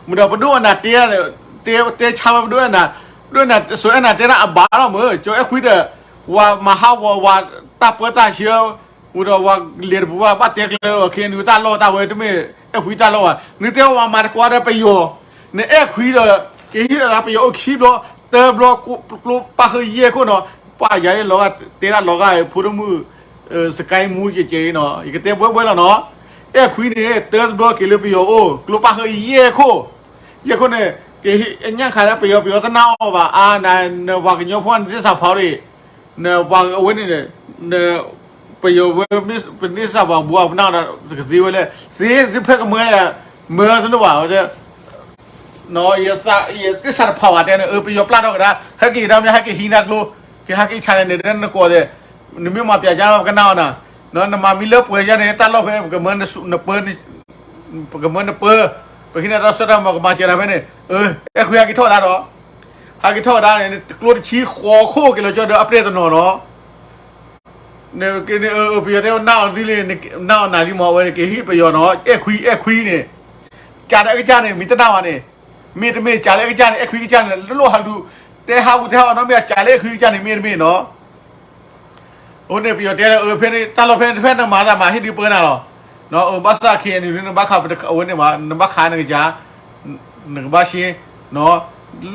မ့ၢ်ဒီးပဒိၣ်အနၢ်တဲ, တဲဆါဝဲပဒိၣ်အနၢ်, ပဒိၣ်အနၢ် စီၤအဲၣ်နၢ်တဲဒၣ်အဘၣ်လီၤမ့ၢ် ကၠီၤအဲၣ်ခွံဒီး, ဝၤမၤဟးဂီၤဝၤတၢ်ပၢတၢ်ဆှၢ ဝံၤဒီးဝၤလဲၤတပူၤဘၣ် ဘၣ်တဲကျၢၤလီၤ ခ့နုာ်တၢ်လီၢ်တၢ်ဝဲတမ့ၢ် အဲၣ်ခွံတၢ်လီၢ်ဘၣ် နတဲဝဲမၤတကွၢ်ဒီးပယီၤ, နအဲၣ်ခွံဒီး ကဟ့ၣ်လီၤသးပယီၤအိၣ်ခံဘျီ, တၢဘျီ, ကျိပၣ်ဃုာ်ယဲၢ်ခိၣ်နီၤ, ပၢ်ယၤလၢလီၤဂာ် တဲဒၣ်လီၤဂာ် ဖိဒိၣ်မုၣ် စကဲမူကဲကဲအံၤနီၤ ယကတဲဘှဲဘှဲလီၤနီၤ, အဲၣ်ခွံန့ၣ် တၢတဘျီက့ၤလၢပယီၤအိၣ် ကျိပၣ်ဃုာ်ယဲၢ်ခိၣ်, ယဲၢ်ခိၣ်န့ၣ် ကဟ့ၣ်အညံ့ခါလၢပယီၤ ပယီၤတနာ်အီၤဘၣ် အါ နပှၤကညီဖိနသ့ၣ်စးဖီးရ့ၣ် နပှၤအဝဲန့ၣ် ပယီၤဝဲ ပန့ၢ်စၢ်ပှၤဘှါပနၢ်ဒီး ကသ့ဝဲလဲၣ် သ့သ့ဖဲကမၢယၤ မၢတလိၣ်ဘၣ်ဝဲ ယသ့ၣ်စးတဖးဘၣ်တဲန့ၣ် ပယီၤပျၢ်ထီၣ်ကဒါ ဟဲက့ၤကဒါမ့ၢ်ဟဲက့ၤဟံးနၤကျိ ကဟဲက့ၤဆါန့ၣ် နကီၢ်ဒီး နမ့ၢ်မၤပျဲကါလီၤ ပကနၣ်အီၤနၤ နမၤမံလၢပှဲၤယါန့ၣ် တၢ်လီၢ်ဖဲ ပကမၢနပၢ ပကမၢနပၢ ပဟံးန့ၢ်တၢ်ဆၢတၢ်မၤကမၤစၢၤနၤဖဲန့ၣ် အဲၣ်ခွံဟဲက့ၤထီၣ်ကဒါဒီး ဟဲက့ၤထီၣ်ကဒါန့ၣ် ကျိတဆံဃိးခိၣ်က့ၤလီၤကၠီဒီးအပျဲၢ်တနီၤနီၤ န့ၣ် ပယီၤတဲဝဲနၢ်အီၤဒ်လဲၣ် နၢ်အီၤနၤလံမ့ၢ်ဝဲန့ၣ် ကဟံးပယီၤနီၤ အဲၣ်ခွံ အဲၣ်ခွံန့ၣ် ကးလၢအကစၢ်န့ၣ် မ့ၢ်တနၢ်ဘၣ်န့ၣ် မ့တမ့ၢ်ကးလၢအကစၢ်န့ၣ် အဲၣ်ခွံကစၢ်န့ၣ် တလိၣ်ဟးလူၤ တဲဟးဂူာ်တဲဟးဂီၤနီတမံၤ ကးလၢအဲၣ်ခွံကစၢ်န့ၣ် မ့တမ့ၢ်နီၤ အဃိန့ၣ် ပယီၤတဲလၢ ဖဲန့ၣ် တၢ်လီၢ်ဖဲန့ၣ် တဖဲနမၤသးမၤဟ့ၣ်ဒုးပၢနၤလီၤ. ဘၣ်ဆၣ် ခ့ၣ်အဲၣ်ယူၣ် နဘၣ်ခး အဝဲန့ၣ်မး နဘၣ်ခးနကစၢ် နကဘၣ်ရှ့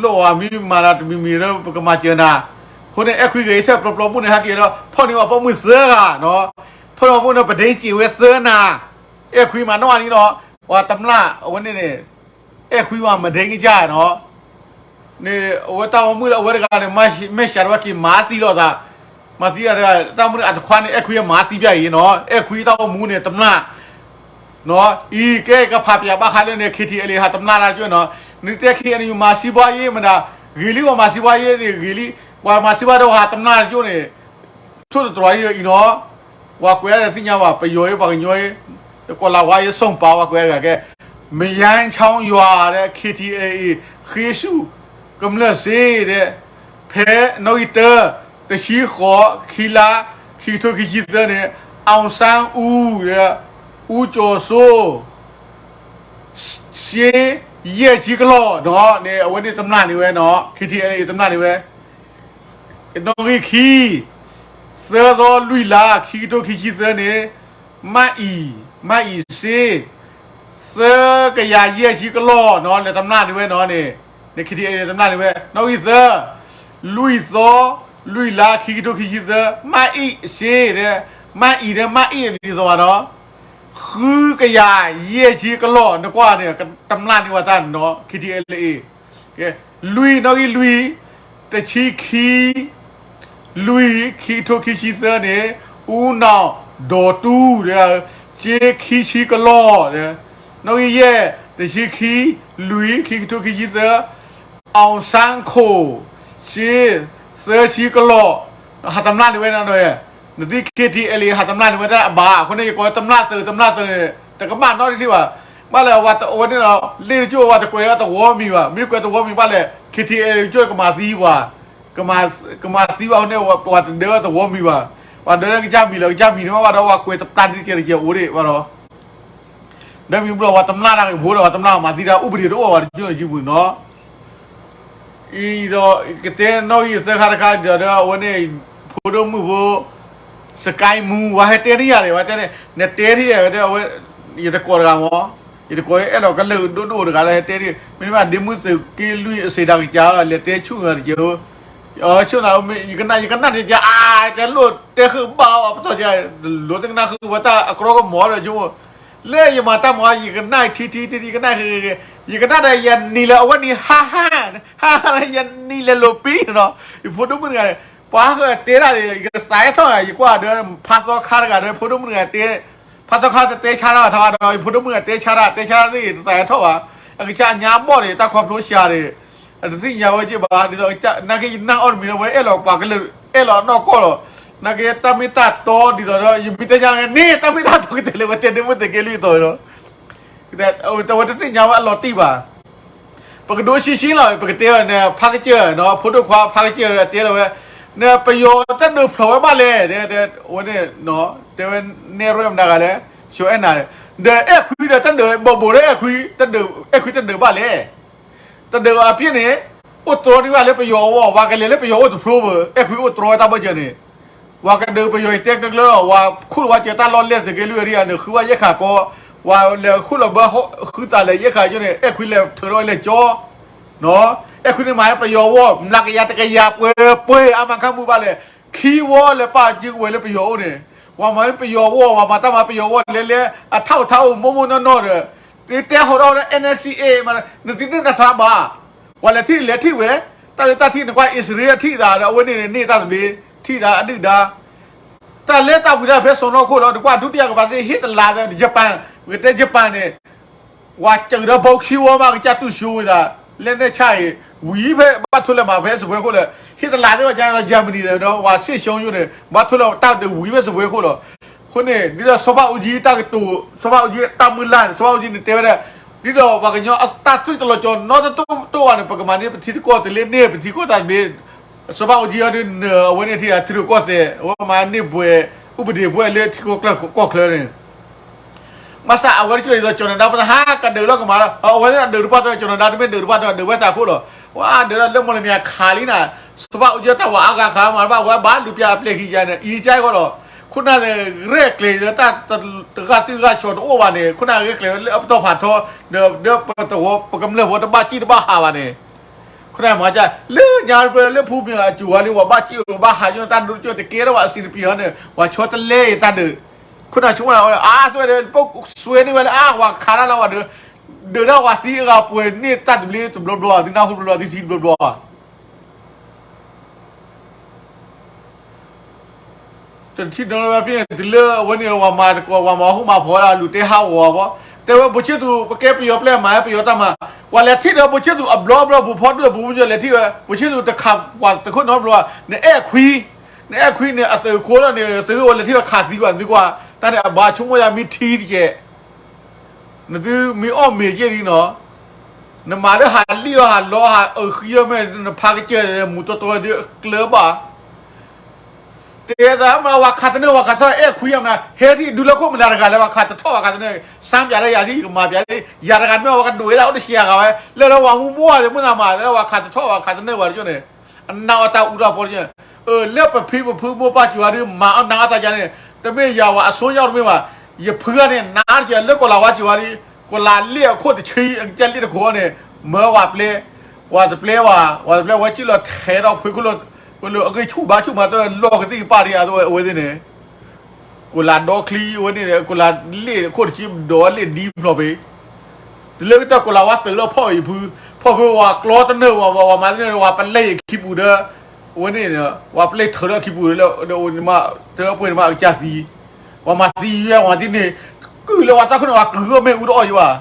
လိၣ်အမံၤမၤလၢတမံၤမံၤလၢပကမၤစၢၤနၤ. အဃိန့ၣ် အဲၣ်ခွံဂ့ၤထဲဖျီဖျီပူၤန့ၣ် ဟဲက့ၤဒီး ဖီၣ်န့ၢ်ဝဲပိာ်မုၣ်သၢဂၤနီၤ. ဖီၣ်န့ၢ်ဝဲပိာ်မုၣ်န့ၣ် ပဒ့က့ၤဝဲသၢနၤ. အဲၣ်ခွံမၤနီၣ်ဝဲလံနီၤ. ပှၤတမျၢ်အဝဲန့ၣ်န့ၣ် အဲၣ်ခွံဝဲမဒ့ကစၢ်နီၤ. န့ၣ် အဝဲတၢ်အိၣ်မူလၢအဝဲတဂၤန့ၣ် မ့ၢ်စှၤတဝဲက့ၤမၤသံလိာ်သး, မၤသံတၢ်တဂၤ တၢ်အိၣ်မူန့ၣ် အတခွါန့ၣ် အဲၣ်ခွံမၤသံပျၢ်အံၤနီၤ, အဲၣ်ခွံတၢ်အိၣ်မူန့ၣ် တမျၢ် အံၤကဲကဖးပၠးဘၣ်ဃးလၢန့ၣ် KTLA ဟးတမျၢ်တၢ်ကၠိၣ်နီၤ, နတဲ KNU မၤစံးဘှါယ့မတၤ, ဂ့ၤလံ ပှၤမၤစံးဘှါယ့န့ၣ် ဂ့ၤလံ, ပှၤမၤစံးဘှါဒီးဟးတမျၢ်တၢ်ကၠိၣ်န့ၣ် ထိၣ်သတြီၤအံၤနီၤ, ပှၤကွဲးဒၣ်သ့ၣ်ညါဘၣ် ပယီၤအံၤ ပှၤကညီအံၤ, ကီၢ်လၤဝါအံၤ စီၤပၤ ပှၤကွဲးဒၣ်ကဲ, မယါချောင်းယွၤဒီး KTLA အံၤ ဃ့ဆူၣ်ကမျၢၢ်စ့ဒီး ဖဲနီၣ်ဂံၢ်တၢ တဆံဃိး ခံလါ ခံကထိခံဆံသၢန့ၣ် အောင်ဆန်းဦးဒီး ဦးကျော်စိုး စ့ယဲၢ်ဆံကလီၢ်နီၤန့ၣ် အဝဲန့ၣ်တမျၢ်န့ၣ်ဝဲနီၤ, KTLA တမျၢ်န့ၣ်ဝဲ နီၣ်ဂံၢ်ခံ သၢသီလွံၢ်လါ ခံကထိခံဆံသၢန့ၣ် မၣ်အံၤ, မၣ်အံၤစ့ သၢကယၤယဲၢ်ဆံကလီၢ်နီၤ လဲၤတမျၢ်န့ၣ်ဝဲနီၤန့ၣ်, န့ၣ် KTLA တမျၢ်န့ၣ်ဝဲ နီၣ်ဂံၢ်သၢ လွံၢ်သီ လွံၢ်လါ ခံကထိခံဆံသၢ မၣ်အံၤစ့ မၣ်အံၤဒီးမၣ်အံၤအဒ်သိးဘၣ်နီၤ ဃုကယၤယဲၢ်ဆံကလီၢ် နကွၢ်န့ၣ် တမျၢ်န့ၢ်ဝဲတၢ်နီၤ KTLA လွံၢ် နီၣ်ဂံၢ်လွံၢ် တဆံခံ လွံၢ် ခံကထိခံဆံသၢန့ၣ် ဦးနောင်ဒေါ်တူ စ့ခံဆံကလီၢ်, နီၣ်ဂံၢ်ယဲၢ် တဆံခံ လွံၢ် ခံကထိခံဆံသၢ အောင်ဆန်းခို စ့ သၢဆံကလီၢ်, ဟးတမျၢ်န့ၢ်ဝဲနီၤ နသံ KTLA ဟးတမျၢ်န့ၢ်ဝဲတၢ်အဘၣ် အဃိန့ၣ် ယကိးတမျၢ်သုး တမျၢ်သုးန့ၣ် တကမၣ်နီတထံၣ်ဘၣ်, ဘၣ်လဲၣ် အဝဲန့ၣ်ဒီး လ့ၣ်တကၠိၢ်ဝဲတကွဲးတဝီမံၤဘၣ် မ့ၢ်ကွဲးတဝီမံၤဘၣ်လဲၣ် KTLA ကၠိၢ်ကမၤသံပှၤ, ကမၤသံဘၣ်အဃိန့ၣ် ပှၤတဒၢတဝီမံၤဘၣ်, ပှၤဒၢလၢကစၢ်မံၤလီၤ ကစၢ်မံၤန့ၣ်မ့ၢ်ဘၣ်ဒီး ပှၤကွဲးတပျၢ်န့ၣ်တကဲးတကဲးအိၣ်ဒံးဘၣ်ဒီး ဒီးမ့ၢ်ဘျီ ပှၤတမျၢ်တၢ်ဂ့ၢ်ဖိဒီး ပှၤတမျၢ်မၤသံတၢ် ဥပဒေတအိၣ်ဘၣ် တကၠိၢ်န့ၣ်ကံပူၤနီၤ အံၤဒီး ကတဲနီၣ်ဂံၢ်သၢခါတခါဒီး အဝဲန့ၣ် ဖိဒိၣ်မုၣ်ဖိ စကဲမူ ဝဲဟဲတဲန့ၢ်ယၤန့ၣ် ဝဲတဲန့ၣ် နတဲထံၣ်ယၤ ဝဲတဲ အဝဲ ယတကိးတဂၤမး ယတကိးအဲၣ်လီၤကလုာ်ဒိၣ်ဒိၣ်တဂၤလၢဟဲတဲန့ၣ် မ့တမ့ၢ် ဒ့မုၣ်သုးက့လွံၢ်အစံးတၢ်ကစၢ် လဲၤတဲဆူၣ်နၤတက့ၢ်ဧၢ, ဆူၣ်နၤ ယကနၣ် ယကနၣ်တက့ၢ် အါ တဲလိၣ်တဲဃုာ်ဘၣ်အီၤ ပတီၢ်ကဲ လိၤတကနၣ်ဃုာ်ဝဲတၢ်အကြီကမီၤဒီး ဆိကမိၣ် လၢယမၤတၢ်မၤ ယကနၣ်ထံထံထံထံ ယကနၣ်ဃဲဃဲဃဲ ယကနၣ်ဒီးယနံၤလၢအဝဲနံၤ ဟါဟါ ဟါဟါ ယနံၤလဲၤလိာ်ပံနီၤ ယဖိဒိၣ်မုၣ်တဂၤန့ၣ် ပှၤဃၢၤတဲဒၣ်န့ၣ် ယကသးအဲၣ်ထီၣ် ယကွၢ်ဒီး ဖးသီခါတဂၤဒီး ဖိဒိၣ်မုၣ်တဂၤတဲ ဖးသီခါတတဲဆါတၢ်ထီၣ်ဒီး ယဖိဒိၣ်မုၣ်တဂၤတဲဆါတၢ် တဲဆါတၢ်သ့ၣ် တသးအဲၣ်ထီၣ်ဘၣ် အကစၢ်အညါဘီၣ်န့ၣ် တၢ်ခီဖျိစှၤန့ၣ် အတသ့ၣ်ညါဝဲက့ၤဘၣ် ဒ်သိး နာ်က့ယနၢ်အီၣ်တမံၤဒီး ဝဲအဲၣ်လီၤပှၤကလုာ် အဲၣ်လီၤအနီၢ်ကီၢ်လီၤ နာ်က့တၢ်မ့ၢ်တၢ်တီဒ်သိးဒီး ယမ့ၢ်တဲညါန့ၣ် တၢ်မ့ၢ်တၢ်တီကတဲာ်လၢဝဲတဲဒ့မုၣ်သုးက့လွံၢ်အသိးလီၤ တဝဲတသ့ၣ်ညါဝဲအလီၤတံၢ်ဘၣ် ပကဒိးဆံးဆံးလီၤ ပကတဲဝဲန့ၣ် ဖးကစၢၢ်နီၤ ဖိဒိၣ်ခွါဖးကစၢၢ်တဲလီၤဝဲ န့ၣ်ပယီၤတဒုးဖျိးဝဲဘၣ်လဲၣ် ဝဲန့ၣ် တဲဝဲနဲၣ်ရွဲၣ်မတၤဂၤလဲၣ် ကၠီၤအဲၣ်နၤန့ၣ် ဒီးအဲၣ်ခွံဒီးတဒုး ဘိးဘိးဒီးအဲၣ်ခွံ အဲၣ်ခွံတဒုးဘၣ်လဲၣ် တဒုးအဖျၢၣ်န့ၣ် အိၣ်တြီဒံးဘၣ်လၢပယီၤအဂီၢ် ပှၤကလဲၤလၢပယီၤအိၣ်တဖျိဘၣ် အဲၣ်ခွံအိၣ်တြီဝဲတၢ်ဘၢၣ်စၢၤန့ၣ် ပှၤကဒုးပယီၤအံၤတဲကျၢၤကျၢၤလီၤ ပှၤခူၣ်လီၤဝဲစၢၤတၢ်လီၢ်လဲၢ်သုးက့လွံၢ်အရံၣ်န့ၣ် ဃုဝဲယဲၢ်ခးကီ ပှၤလဲၤဃုလီၤဘၢဃုသးလဲၤယဲၢ်ခးကၠိန့ၣ် အဲၣ်ခွံလဲၤထုးထီၣ်ဝဲလဲၤကၠီ အဲၣ်ခွံန့ၣ်မၤပယီၤအဂီၢ် မျးကယၤတကယၤပှဲၤပှဲၤ အါမးခါမုၢ်ဘၣ်လဲၣ် ခံဝီလဲၤပာ်စုကဝဲၤလၢပယီၤအိၣ်န့ၣ် ပှၤမၤလၢပယီၤအဂီၢ် ပှၤမၤတၢ်မၤပယီၤအဂီၢ်လဲၤလဲၤ အထီၣ်အထါအိၣ်မိၢ်မိၢ်နီၢ်နီၢ်ဒီး တဲဟီၣ်ဒီး NSCA မး နသုတနၢ်ထါဘၣ် ပှၤလဲၤထံၣ်လဲၤထံၣ်ဝဲ တၢ်လၢတၢ်ထံၣ်နကွၢ်အံၣ်စရ့လးထံၣ်သးဒီး အဝဲန့ၣ်န့ၢ်တၢ်သဘျ့ ထံၣ်သးအဒုၣ်ဒါ တၢ်လၢတၢ်ဝံၤတၢ်ဖဲစီၢ်နီၤခိၣ်လီၤ နကွၢ်ဒုတိယကမ္ဘာစစ် ဟ့ၣ်တလးသး ယပၣ် ပကတဲယပၣ်န့ၣ် ပှၤစၢၤဒီးဘီခံဝီမး ကစၢ်တူၢ်ဆူၣ်ဝဲသး လက်နက်ချအံၤ ဝံၤဖဲဘၣ်ထိလၢမၤဖဲစပွဲခိၣ်လၢ ဟ့ၣ်တလးသ့ၣ်ဝဲကဒီး Germany ဒီး ပှၤစ့ၢ်ဆူၣ်ယိန့ၣ် ဘၣ်ထိလၢတၢ်ဒုးဝံၤဖဲစပွဲခိၣ်လီၤ အဃိန့ၣ် ဒ်သိးစီၤဘၣ်အူကၠံတၢ်ကတိၤ စီၤဘၣ်အူကၠံတၢ်မုၢ်လၢ်န့ၣ် စီၤဘၣ်အူကၠံန့ၣ်တဲဝဲဒၣ် ဒ်သိးပှၤကညီအတၢ်သွံၣ်တလီၤကၠီၤနီတတိၢ်တိၢ်ဘၣ်န့ၣ် ပကမၤန့ၢ်ပထံတကီၢ်တလ့န့ၢ် ပထံကီၢ်တၢ်တဘ့ၣ် စီၤဘၣ်အူကၠံအီၤဒုးနၢၤအဝဲန့ၣ်ထံၣ်ထံရူၢ်ကီၢ်သဲး အဝဲမၤန့ၢ်ဘှဲး ဥပဒေဘှဲးလၢထံကီၢ်ကျၢၢ်ကီၢ်ချၢန့ၣ် ဘၣ်ဆၣ်အဝဲတကၠိဒ်သိးကၠီၤနဒါ ပတဟါကဒုးလီၤကမၤလီၤ အဝဲဒၣ်ဒုးတပှၢ်တၢၢ် ကၠီၤနဒါတမ့ၢ်ဒုးတပှၢ်တၢၢ် ဒုးဝဲတၢ်ခိၣ်လီၤ ဝဲဒုးလၢမီၣ်လမၠဲၤခးလံနၤ စီၤဘၣ်အူကၠံတၢ်ဝဲအါဂၤခးမၤတဘၣ် ဝဲဘၣ်လူၤပျၢၤအပျဲၢ်ခံယၤန့ၣ် အံၤကၠဲဃီလီၤ ခိၣ်နၢ်ရဲၣ်ကျဲၤလၢတၢ်တဂၢ်သွံၣ်ဂၢ်ဆီတအိၣ်ဘၣ်န့ၣ် ခိၣ်နၢ်ရဲၣ်ကျဲၤလၢအပတီၢ်ဖးထီ ဒီးပကမျၢၢ်ဖိတဘၣ်စံၣ်တဘၣ်ဟးဘၣ်န့ၣ် ခိၣ်နၢ်မၤကၠၢ် လၢညါပှဲၤလၢဖူမ့ၢ်အစူၤဝဲလံ ပှၤဘၣ်စံၣ်အီၤဘၣ်ဟးယိၣ် တၢ်ဒိတကၠိၢ်တကဲထီၣ်ဘၣ်အစံးတပံၤဟီန့ၣ် ပှၤဆီတလဲအံၤတၢ်ဒုး ခိၣ်နၢ်ဆိကမိၣ်လၢ အါ သွဲၣ်ဒီး ပစွဲန့ၢ်ဝဲလၢအါ ပှၤခးတၢ်လၢဝဲဒီး ဒုးဒၣ်ဝဲသံအဂၤပှဲၤန့ၢ်တၢ်တဘျ့တဘျီဘျီ သုနၢ်ဟူတဘျီဘျီ သုထံတဘျီဘျီ တထံၣ်ဒီးဖဲန့ၣ် တုၤလၢအဝဲန့ၣ် ဝၤမၤတကိး ဝၤမၤဟူမၤဖီၣ်ဒၣ်လူၤတဲဟးဂီၤဘၣ်, တဲဝဲဘိၣ်ဆ့သူ ပကဲပယီၤပျဲၢ်မၤဝဲပယီၤတၢ်မၤ, ပှၤလဲၤထံၣ်ဒီးဘိၣ်ဆ့သူအဘျီဘျီ ပူၤဖီဒုၣ်အပူၤ လဲၤထံၣ်ဝဲ ဘိၣ်ဆ့သူတခးပှၤတခိၣ်နီတဘျီ, နအဲၣ်ခွံ, နအဲၣ်ခွံန့ၣ် အသုးခိၣ်လီၤန့ၣ် သုးခိၣ်ဝဲလဲၤထံၣ်ဝဲခးသံကွၢ် နသုကွၢ်, တၢ်န့ၣ်အဘၣ်ဆိကမိၣ်ယၤမ့ၢ်ထံတကဲး နသုမ့ၢ်အီၣ်မ့ၤက့ၢ်လံနီၤ, နမၤလၢဟးလံၣ်အီၤ ဟးလီဟးအုးဃံအီၤ မ့ၢ်နဖးကစၢၢ်မူၤတီတီဒီးကျၢၤဘၣ်, တဲသးမၤ ဝၤခးတနၢၣ် ဝၤခးတထီၣ် အဲၣ်ခွံယၤမနၤ ဟဲထံၣ်ဒုးလၢခိၣ်မနၤတဂၤလၢ ဝၤခးတထီၣ် ဝၤခးတနၢၣ် စၢ်ပၠးလၢယၤလံ ယကမၤပၠးလံ ယၤတဂၤမ့ၢ်ဝဲကဒိးဝဲဒၣ်အိၣ်တဆံးဂၤဝဲ လၢလၢဝၤမူဘိၣ်ဝဲမုၢ်နၤမၤလၢ ဝၤခးတထီၣ် ဝၤခးတနၢၣ်ဝဲတကၠိန့ၣ်, အနးအီၣ်တၢ်အူတၢ်ပီတကၠိန့ၣ်, လၢပဖံပဖုမိၢ်ပၢ်စၢၤဝဲဒီး မၤအီၣ်နးအီၣ်တၢ်ယၤန့ၣ်, တမ့ၢ်ယၤဝဲအစိယီၣ်တမ့ၢ်ဘၣ်, ယဖုဂၤန့ၣ် နးတကၠိလၢကီၢ်လၤဝါစၢၤဝဲဒီး, ကီၢ်လၤလ့ၣ်အခိၣ်တဆံ အကစၢ်လ့ၣ်တခိၣ်န့ၣ်, မၢဝၤပျဲ, ဝၤတပျဲဝဲ, ဝၤတပျဲဝဲစံၣ်လီၤထဲးဒီးဖုခိၣ်လၢ, လၢအဂ့ၢ်ဆူၣ်ဘါဆူၣ်မၤတၢ်လီၢ်ကသံၣ်ကပၢ်ဒံးအဝဲသ့ၣ်န့ၣ် ကီၢ်လၤဒီချံဝဲန့ၣ် ကီၢ်လၤလ့ၣ်ခိၣ်တဆံဒီးလ့ၣ်ဒ်ဖျိးဖဲ, တုၤလၢကတၢၢ်ကီၢ်လၤဝါသုးလၢဖီၣ်အံၤဖု, ဖီၣ်ဖုဝၤကျီတနၢၣ်ဝဲ ဝၤမၤတနၢၣ် ဝၤပလဲအခံပူၤဒီး, ဝဲန့ၣ်, ဝၤပလဲထၢဒီးခံပူၤလၢ, တၢ်ပှဲၤန့ၣ်မးအကစၢ်သံ, ဝၤမၤသံယဲ ဝၤမၤသံန့ၣ်, ကုၢ်လၢဝၤတၢ်ခိၣ်န့ၣ် ဝၤကုၢ်အီၣ်မ့ၣ်အူတအီၣ်ယဘၣ်,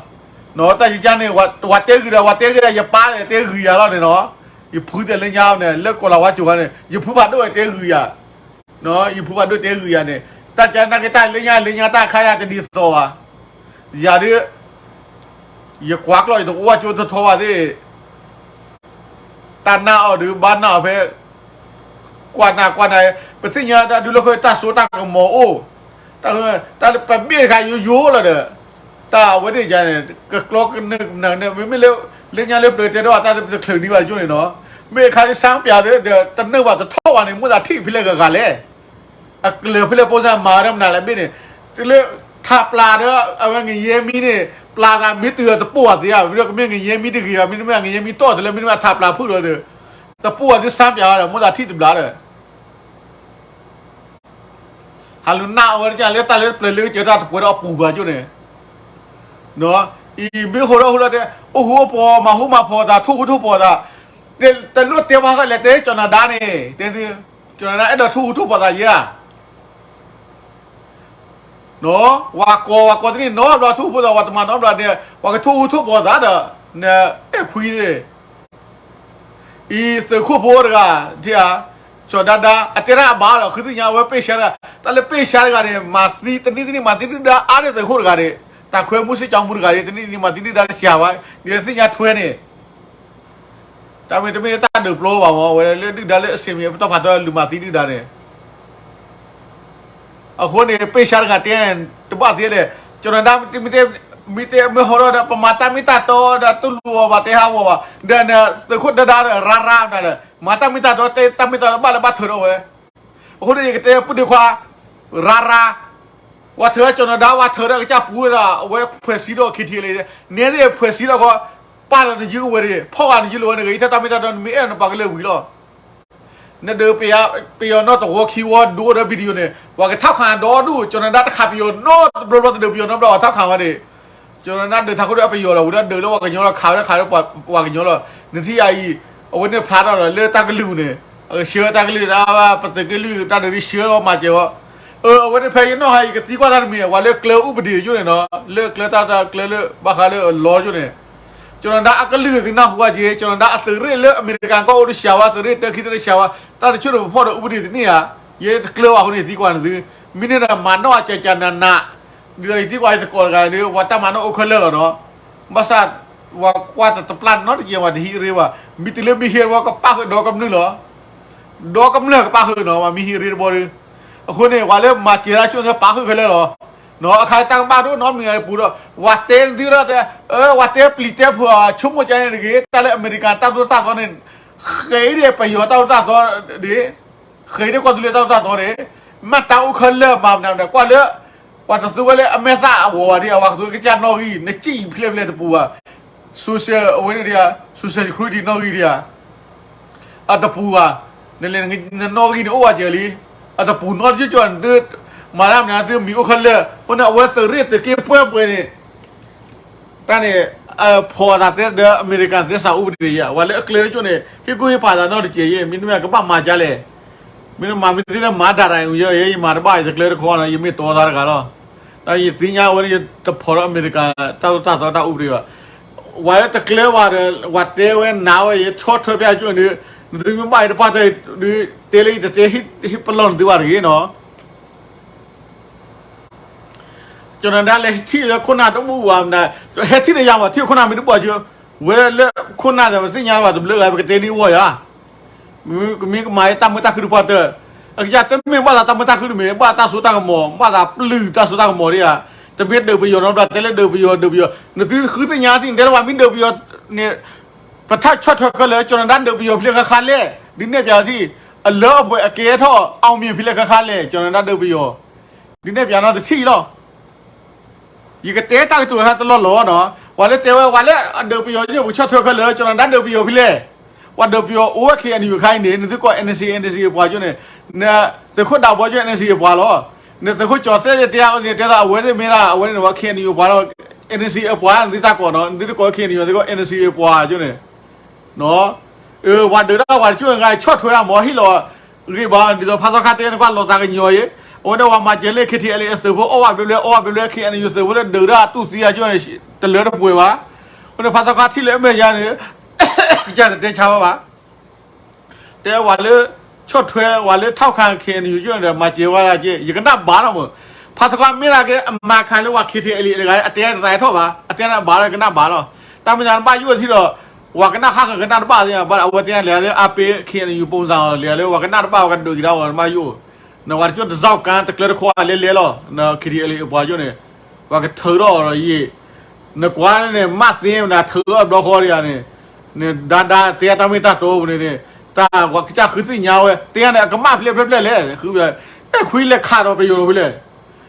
တၢ်ယကန့ၣ်, ဝၤတဲဂုာ်ဒီး ဝၤတဲဂ့ၤဒီး ယပၢ်တဲဂုာ်ယၤလီၤန့ၣ်နီၤ, ယဖုတဲလၢညါန့ၣ် လၢကီၢ်လၤဝါစၢၤဝဲန့ၣ် ယဖုဖးဒိၣ်တဲဂုာ်ယၤ ယဖုဖးဒိၣ်တဲဂုာ်ယၤန့ၣ်, တၢ်ကနၣ်က့ၤတၢ်လၢညါလၢညါတၢ်ခါယၤတဒ်သိးဘၣ်, ယၤဒုး, ယကွၢ်ကျီၢ်ယတအိၣ်ဝဲကၠိထီထီဘၣ်သ့ၣ်, တၢ်နၢ်အီၤဒုးဘၣ်နၢ်အီၤဖဲ, ကွၢ်နၢ်ကွၢ်နၢ်, ပသ့ၣ်ညါတၢ်ဒုးလၢဃဲတၢ်စိတၢ်ကမီၤအိၣ်, တၢ်, တၢ်ပမ့ၢ်တခါယိယိလီၤဒီး, တၢ်အဝဲန့ၣ်ယၤန့ၣ် ကကျီကနၢၣ်ကနၢၣ်န့ၣ် မ့မ့ၢ်လၢ, လၢညါလၢပျၢၤတဲဒီးတၢ်တချုးန့ၢ်ဘၣ်တကၠိန့ၣ်နီၤ, မ့ၢ်အခါလၢစၢ်ပၠးသ့ၣ်ဒီး တနၢၣ်ဘၣ်တထီၣ်ဘၣ်န့ၣ် မိၣ်သးထံၣ်ဖဲလဲၣ်ဂၤဂၤလဲၣ် အကျၢၤဖဲလဲၣ်ပိစၢ်မၤဝဲဒၣ်မနုၤလဲၣ်ဘ့ၣ်န့ၣ်, တုၤလၢထးပျၢ်ဒီး အဝဲငရဲမီးန့ၣ်, ပျၢ်သးမ့ၢ်တုၤဒီးတပိၢ်အီၤသ့ဧါ, မ့မ့ၢ်ငရဲမီးတဂ့ၤဘၣ်, မ့တမ့ၢ်ငရဲမီးတီၢ်တလၢ မ့တမ့ၢ်ထးပျၢ်ဖုၣ်ဒီး, တပိၢ်အီၤသ့စၢ်ပၠးဒီး မိၣ်သးထံၣ်တဘျီဒီး ဟးလူၤနၢ်အဝဲတကၢ်လၢတၢ်လၢပျၢၤလၢကစၢၤတၢ်တပှဲၤဒီးအပူၤဘၣ်ကၠိန့ၣ်, အံၤမ့ၢ်ဟိထီၣ်ဟိလီၤတဲ, အိၣ်ဃူအိၣ်ဖိး မၤဟူမၤဖိးသး ထိၣ်ဃူထိၣ်ဖိးသး, တလိၣ်တဲဘၣ်ဃီလဲၣ် တဲကၠီၤနၤဒါန့ၣ်, တဲသု, ကၠီၤနၤဒါအဲၣ်ဒိးထိၣ်ဃူထိၣ်ဖိးသးယဲဧါ ဝၤကိးဝၤကိးတန့ၢ်နီတဘျီ ထိၣ်ဃူဖိးသး ဝၤတမၤနီတဘျီန့ၣ် ပှၤကထိၣ်ဃူထိၣ်ဖိးသးဒီး, နအဲၣ်ခွံန့ၣ်, အံၤသုးခိၣ်ဖိတဂၤ, ထံဧါ, ကၠီၤဒါဒါ အတဲတၢ်အဘၣ်ဒီး ဃုသ့ၣ်ညါဝဲပ့ၢ်ဆါတဂၤ, တၢ်လၢပ့ၢ်ဆါတဂၤန့ၣ် မၤသံတနံၣ်တနံၣ် မၤသံဒုၣ်ဒါအါန့ၢ်သုးခိၣ်တဂၤန့ၣ်, တၢ်ခွဲမူစ့ၢ်ကီးမူတဂၤန့ၣ် တနံၣ်တနံၣ်မၤသံဒုၣ်ဒါတစှၤဝဲ, ဒ်သ့ၣ်ညါထွဲန့ၣ် တၢ်မ့ၢ်တမ့ၢ်တၢ်ဒုးပျီဘၣ်မး ဝဲလၢဒုၣ်ဒါလၢအစ့ၣ်မံၤပတီၢ်ဖးတီၢ်လူၤမၤသံဒုၣ်ဒါန့ၣ်, အဃိန့ၣ် ပ့ၢ်ဆါတဂၤတဲ တဘၣ်သ့လဲၣ်, ကၠီၤနၤဒါ မ့ၢ်တဲမ့ၢ်ဟီထီၣ်ဒီး ပမၤတၢ်မ့ၢ်တၢ်တီဒီး တူၢ်လိာ်အီၤဘၣ်တဲဟးဂီၤဘၣ်, ဒီးသုးခိၣ်ဒါဒါဒီး ရါရါမနုၤလဲၣ်, မၤတၢ်မ့ၢ်တၢ်တီ တဲတၢ်မ့ၢ်တၢ်တီဘၣ်လၢဘၣ်ထၢထီၣ်ဝဲ, အဃိန့ၣ် ယကတဲပုၢ်ဒ့ခွါ, ရါရါ ဝၤထၢကၠီၤနၤဒါ ဝၤထၢဒီးကစၢ်ပူၤဒီး အဝဲဖှဲးစံဒီး ခံထံလံ, နဲသ့ၣ်ဖှဲးစံဒီးဃီ, ပာ်လီၤနယုၢ်အိၣ်ဝဲတဂ့ၤ, ဖီၣ်ဃာ်နယုၢ်လိာ်ဝဲတဂ့ၤ, ယထၢၣ်တၢ်မ့ၢ်တၢ်တီ နမ့ၢ်အဲၣ်နပှၤကလုာ်ဝံၤလီၤ. နဒုးပယီၤနီတဝီခံဝီဒိဒီး video န့ၣ် ပှၤကထီၣ်ခးဒီဒူၣ်, ကၠီၤနၤဒါတခးပယီၤနီတဘျီဘျီ တဒုးပယီၤနီတဘျီ ပှၤထီၣ်ခးဝဲန့ၣ်, ကၠီၤနၤဒါဒုးထးခိၣ်ဒီးပယီၤလီၤ, ဝံၤဒီးဒုးလၢပှၤကညီလီၤ, ခးဝဲဒၣ်ခးလၢပှၤကညီလီၤ, နထံၣ်အံၤ, အဝဲန့ၣ်ဖျါထီၣ်လီၤ လၢတၢ်ကလုၢ်န့ၣ်, အကဆှၢတၢ်ကလုၢ်ဒၣ် ပသုးက့လွံၢ်တၢ်ဒုးဆှၢလီၤမၤစၢၤဝဲ, အဝဲန့ၣ်ဖဲယနီၣ်ဟါအံၤ ကသံကွၢ်တၢ်တမံၤ ပှၤလၢကျဲအိၣ်ပဒံးကၠိန့ၣ်နီၤ, လၢကျဲတၢ်ကျဲလၢဘၣ်ဃးလၢအလီကၠိန့ၣ် ကၠီၤနၤဒါအကလုၢ်သုနၢ်ဟူဝဲက့ၤ, ကၠီၤနၤဒါအသုးရ့ၣ်လၢအမဲရကၤကီၢ်အိၣ်တစှၤဝဲ, သုးရ့ၣ်တၢခံတစှၤဝဲ, တၢ်တဆိၣ်တဖီၣ်ဒီးအိၣ်ပဒံးတန့ၢ်ဧါ, ယဲတကျၢၤဘၣ်အဃိန့ၣ် သံကွၢ်န့ၣ်သု, မ့ၢ်န့ၣ်ဒီးမၤနီၣ်အကကနးနး, ဒ်သိးယသံကွၢ်ယသကိးတဂၤဒီး ပှၤတၢ်မၤနီၣ်အိၣ်ခဲလၢာ်လီၤနီၤ, ဘၣ်ဆၣ်, ပှၤကွၢ်တပျၢ်နီတက့ၢ် ပှၤတဟံးရ့ဘၣ်, မ့ၢ်တုၤလၢမ့ၢ်ဟံးရ့ဝဲ ကပၣ်ဃုာ်ဒီကမျၢၢ်လီၤ ဒီကမျၢၢ်ကပၣ်ဃုာ်နီၤ ပှၤမ့ၢ်ဟံးရ့တဘီဒီး, အဃိန့ၣ် ပှၤလၢမၤစၢၤတၢ်ဆိၣ်န့ၣ် ပၣ်ဃုာ်ခဲလၢာ်လီၤ. အခါတၢ်ကဘၣ်ဒိၣ်နီတမံၤပူၤဒီး ပှၤတဲနသုဒီးတဲ, ပှၤတဲပျံၤတဲဖုးဆိကမိၣ်ကါန့ၣ်တဂ့ၤ, တၢ်လၢအမဲရကၤတၢ်ဒိၣ်တၢ်သီန့ၣ်, ဃဲၤဒ်ပယီၤတၢ်ဒိၣ်တၢ်သီဒၣ်, ဃဲၤဒ်ကီၢ်သူလ့ၤတၢ်ဒိၣ်တၢ်သီန့ၣ်, မ့ၢ်တၢ်အိၣ်ခဲလၢာ်မၤမနုၤဒီး ကွၢ်လၢ ပှၤတသူဝဲလၢအမဲာ်သၣ်အဂီၤဘၣ်ဒံးဧါ, ပှၤကသူဝဲကစၢ်နီၣ်ဂံၢ် နစံၣ်ဖျဲၣ်ဖျဲၣ်တပူၤဘၣ်, social အဝဲန့ၣ်ဒံးဧါ, social security နီၣ်ဂံၢ်ဒံးဧါ, အတပူၤဘၣ်, နလဲၤနနီၣ်ဂံၢ်န့ၣ်အိၣ်ဝဲကဲလံ, အတပူၤနီတကၠိၢ်ကၠိၢ်န့ၣ် သုမၤတၢ်မနုၤသုမံၤအိၣ်ခဲလၢာ်, အဃိန့ၣ် အဝဲသုးရ့ၣ်သုးက့ပှဲၤပှဲၤန့ၣ်, တၢ်န့ၣ်, ဖီၣ်အသးသဲဒီးအမဲရကၤသဲစးအူပဒံးယဲ ဝဲလၢအကျဲတကၠိန့ၣ် ဟ့ၣ်ကူၣ်ဟ့ၣ်ဖးသးနီတစဲးယဲ မ့တမ့ၢ်ကဘၣ်မၤဒ်လဲၣ်. မ့ၢ်မၤမ့ၢ်သ့လၢမၤဒၣ်တၢ်အံၤယဲ ယဲယမၤတဘၣ်ယတကျဲတခီနီၤ ယမ့ၢ်တီသးတဂၤလီၤ. ဒီးယသ့ၣ်ညါဝဲလၢယတဖီၣ်ဒီးအမဲရကၤတၢ်သိၣ်တၢ်သီတၢ်အူပဒံးဘၣ်. ဝဲလၢတကျဲဘၣ်ဒီး ဝဲတဲဝဲနၤဝဲ ယဆီၣ်ထွဲပျဲကၠိန့ၣ် နသုမ့ၢ်ဘၣ်ယတပှၢ်တၢၢ် တဲလၢယတတဲဟ့ၣ်ပလီၢ်နသုဘၣ်တဂ့ၤနီၤ. ကၠီၤနၤဒါလဲၤထံၣ်လၢခိၣ်နၢ်တဘူၣ်ဘၣ်မနုၤ ဟဲထံၣ်ဒီးယၤမး ထံၣ်ခိၣ်နၢ်မ့ၢ်တဘူၣ်ဘၣ်ကၠိ ဝဲလၢခိၣ်နၢ်ဒီး ပသ့ၣ်ညါဘၣ်တဘျုးဂၤ ပကတဲန့ၢ်အဂီၢ်ယၤ မ့ၢ်ကမၤတၢ်မုာ်တၢ်ခုတပှၢ်တၢၢ် အကစၢ်တမ့ၢ်ဘၣ်သးတၢ်မုာ်တၢ်ခုတမ့ၢ် ဘၣ်တၢ်စိတၢ်ကမီၤ ဘၣ်သးပျုၢ်တၢ်စိတၢ်ကမီၤဒ်ဧါ. တမ့ၢ်ဒုးပယီၤနီတဘျီ တဲလၢဒုးပယီၤ ဒုးပယီၤ နသုဃုသ့ၣ်ညါသ့ၣ် နတဲလၢပှၤမ့ၢ်ဒုးပယီၤန့ၣ် ပထါဆီၣ်ထွဲခဲလၢာ် ကၠီၤနၤဒါဒုးပယီၤဖဲလဲၣ်ဃါခါလဲၣ် ဒုးနဲၣ်ပျးထံၣ် အလၢအပှဲၤအကဲထီၣ် အောင်မြင် ဖဲလဲၣ်ဃါခါလဲၣ် ကၠီၤနၤဒါဒုးပယီၤ ဒုးနဲၣ်ပျးနီတထံၣ်လီၤ. ယကတဲတၢ်ကတိၤဟဲတလီၢ်လီၤနီၤ ပှၤလၢတဲဝဲ ပှၤလၢအဒုးပယီၤကၠိ ပဆီၣ်ထွဲခဲလၢာ် ကၠီၤနၤဒါဒုးပယီၤဖဲလဲၣ် ပှၤဒုးပယီၤအိၣ်ဝဲ ခ့ၣ်အဲၣ်ယူၣ် ခါအံၤန့ၣ် နသုကိး NCA NCA အပှၤကၠိန့ၣ် သုးခိၣ်ဒးဘီကၠိ NCA အပှၤလီၤ နသုးခိၣ်ကၠီၤသဲး ယတဲအီၤန့ၣ် တဲသးအဝဲသ့ၣ်မ့ၢ်ဒၣ် အဝဲန့ၣ်ဝဲ ခ့ၣ်အဲၣ်ယူၣ် အပှၤလီၤ NCA အပှၤ နသုတၢ်ကိးနီၤ နသုတကိး ခ့ၣ်အဲၣ်ယူၣ် သုကိး NCA အပှၤကၠိန့ၣ် ပှၤဒုးတၢ်ပှၤတကၠိန့ၣ် ဆီၣ်ထွဲအမၤဟ့ၣ်လီၤ ဂ့ၤဘၣ် ဒ်သိးဖါသီခါတဲနကွၢ်လီၤသးကညီၤအံၤ အဝဲဒၣ်ဝဲမၤစၢၤလၢ ခ့ၣ်ထံၣ်အဲၣ်လ့ၣ် အသုးဖိအီၣ်ဘၣ်ဘျဲဘျဲ အီၣ်ဘၣ်ဘျဲဘျဲ ခ့ၣ်အဲၣ်ယူၣ် သုးဖိလၢဒုးတၢ်တူၢ်သံအကၠိန့ၣ် တလၢတပှဲၤဘၣ်. အဃိန့ၣ် ဖါသီခါထံၣ်လၢအမဲာ်ညါန့ၣ် ကစၢ်တတဲဆါဘၣ်ဘၣ် တဲဝဲလၢ ဆီၣ်ထွဲဝဲလၢ ထောက်ခံ ခ့ၣ်အဲၣ်ယူၣ် ကၠိန့ၣ်ဒီး မၤစၢၤဝဲဒၣ်က့ ယကနၣ်ဘၣ်လီၤမး. ဖါသီခါမ့ၢ်ဒၣ်က့ အမၤခါလၢပှၤ ခ့ၣ်ထံၣ်အဲၣ်လ့ၣ်တဂၤ အတဲတသးထီၣ်ဘၣ် အတဲနဘၣ်လီၤ ကနၣ်ဘၣ်လီၤ. တၢ်မ့ၢ်တၢ်နဘၣ်ယိၣ်ထံၣ်ဒီး ပှၤကနၣ်ဃၣ်ဃၢၤကနၣ်တဘၣ်သ့ၣ်ညါဘၣ် အဝဲတဲလၢအပ့ၤ ခ့ၣ်အဲၣ်ယူၣ် ပုံစံလီၤ လၢအဝဲကနၣ်တဘၣ် ပှၤကဒုးက့ၤဒၣ်ဝဲတဘၣ်ယိၣ် နဝဲတကၠိတစၢ်ကါ တကျၢတခီလဲလဲလီၤ န ခ့ၣ်ထံၣ်အဲၣ်လ့ၣ် အပှၤကၠိန့ၣ် ပှၤကထုးထီၣ်အီၤဒီးယံာ် နကွၢ်န့ၣ် မ့ၢ်သ့မနုၤ ထုးအီၤဘျီဃီဒံးဧါန့ၣ် နဒါဒါတဲတၢ်မ့ၢ်တၢ်တီပူၤန့ၣ်န့ၣ် တၢ်ဝဲကစၢ်ဃုသ့ၣ်ညါဝဲ တဲန့ၣ် အကမၣ်ဖျဲးဖျဲးဖျဲးလဲၣ် ဃု အဲၣ်ခွံလဲၤခးဒီးပယီၤဖဲလဲၣ်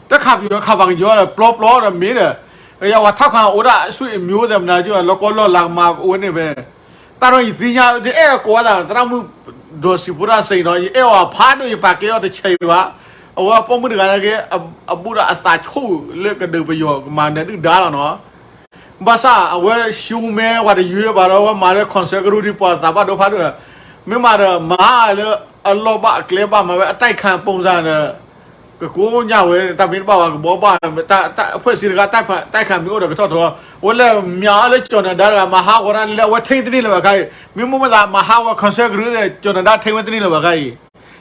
တခးပယီၤခးပှၤကညီဒီး ပျီပျီဒီးမ့ၢ်ဒီး ယဝဲ ထောက်ခံ အိၣ်ဒၣ် ဆွေမျိုးသ့ၣ်မနုၤ လီၤကီလီၤလးကမၤအိၣ်ဝဲန့ၣ်ဖဲ တၢ်ဒီးယသ့ၣ်ညါ တအဲၣ်ဒိးကိးဝဲသး သရၣ်မုၣ် ဒီးစံးဖိတၢ်စ့ၢ်နီၤ ယအဲၣ်အီၤဖးဒိၣ် ယပာ်ကဲအီၤတဆဲးဘၣ်. အဝဲပိာ်မုၣ်တဂၤန့ၣ်က့ အဘူးဒီးအသးဆိၣ်လၢကဒုးပယီၤ ကမၤနၢၤဒုၣ်ဒါလီၤနီၤ. ဘၣ်ဆၣ်အဝဲ ရှုံးမဲ ပှၤတယွဲဘၣ်ဒီး အဝဲမၤလၢ concert ကရူၢ်ဒ်ပှၤသးဘၣ်ဒိဖးဒိၣ်ဒီး မ့ၢ်မၤဒီးမၤလၢအလီၢ်ဘၣ်အကျဲဘၣ် မၤဝဲအ တိုက်ခံ ပုံစံ ဒီး ကကိးညါဝဲ တၢ်မ့ၢ်တဘၣ်ဝဲကဘီဘၣ် အဖွဲ့အစည်းတခါ တိုက်ခံ မ့ၢ်အိၣ်ဒီးကထီၣ်ထီ အဝဲလဲၤမၤအီၤလၢကၠီၤနၤဒါတဂၤ မၤဟးဂီၤတၢ်လၢအဝဲထံၣ်တန့ၢ်လၢၤဘၣ်ခါအံၤ မ့ၢ်မိၣ်မ့ၢ်သးမၤဟးဂီၤ concert ကရူၢ် ကၠီၤနၤဒါထံၣ်ဝဲတန့ၢ်လၢၤဘၣ်ခါအံၤ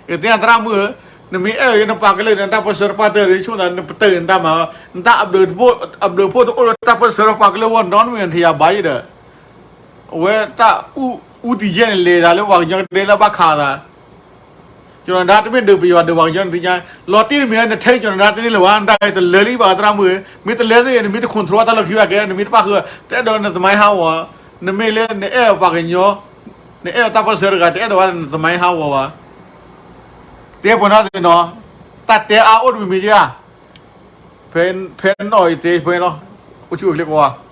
ယတဲသရၣ်မုၣ်ဧၢ နမ့ၢ်အဲၣ်ယနပှၤကလုာ် နတၢ်ပၢၢ်ဆၢတပှၢ်တၢၢ် ဆိမိၣ်သး နပတၢၢ်နတၢ်မၤ နတၢ်အဘျုးအဖှိၣ်တအိၣ်လၢတၢ်ပၢၢ်ဆၢပှၤကလုာ်အဂီၢ် နီတမံၤ နထံၣ်ယၤဘၣ်ယဲဒီး အဝဲတၢ်အူတံၢ်ယဲၢ်န့ၣ် လဲၤသးလၢပှၤကညီကဒဲလၢဘၣ်ခးသး ကၠီၤနၤဒါတမ့ၢ်ဒုးပယီၤဒုးပှၤကညီန့ၣ်သ့ၣ်ညါ လီၤတံၢ်တမံၤ နထံၣ်ကၠီၤနၤဒါတန့ၢ်လၢၤဘၣ် နတၢ်တလၢလံဘၣ်သရၣ်မုၣ်ဧၢ မ့ၢ်တလၢသ့ၣ် နမ့ၢ်တ control တၢ်လီၢ်ခံဘၣ်ကဲ နမ့ၢ်တပၣ်ဃုာ် တအဲၣ်ဒိးနသမိုင်းဟးဂီၤ နမ့ၢ်လၢနအဲၣ်ပှၤကညီ နအဲၣ်တၢ်ပၢၢ်ဆၢတဂၤ တအဲၣ်ဒိးဝဲနသမိုင်းဟးဂီၤဘၣ် တဲပှဲၤနီၣ်သ့ၣ်နီၤ တၢ်တဲအါအိၣ်တမံၤမံၤက့ဧါ ဖဲနီၣ်ယတဲဖဲနီၤ အိၣ်ဆူၣ်အိၣ်ချ့ကိးဂၤ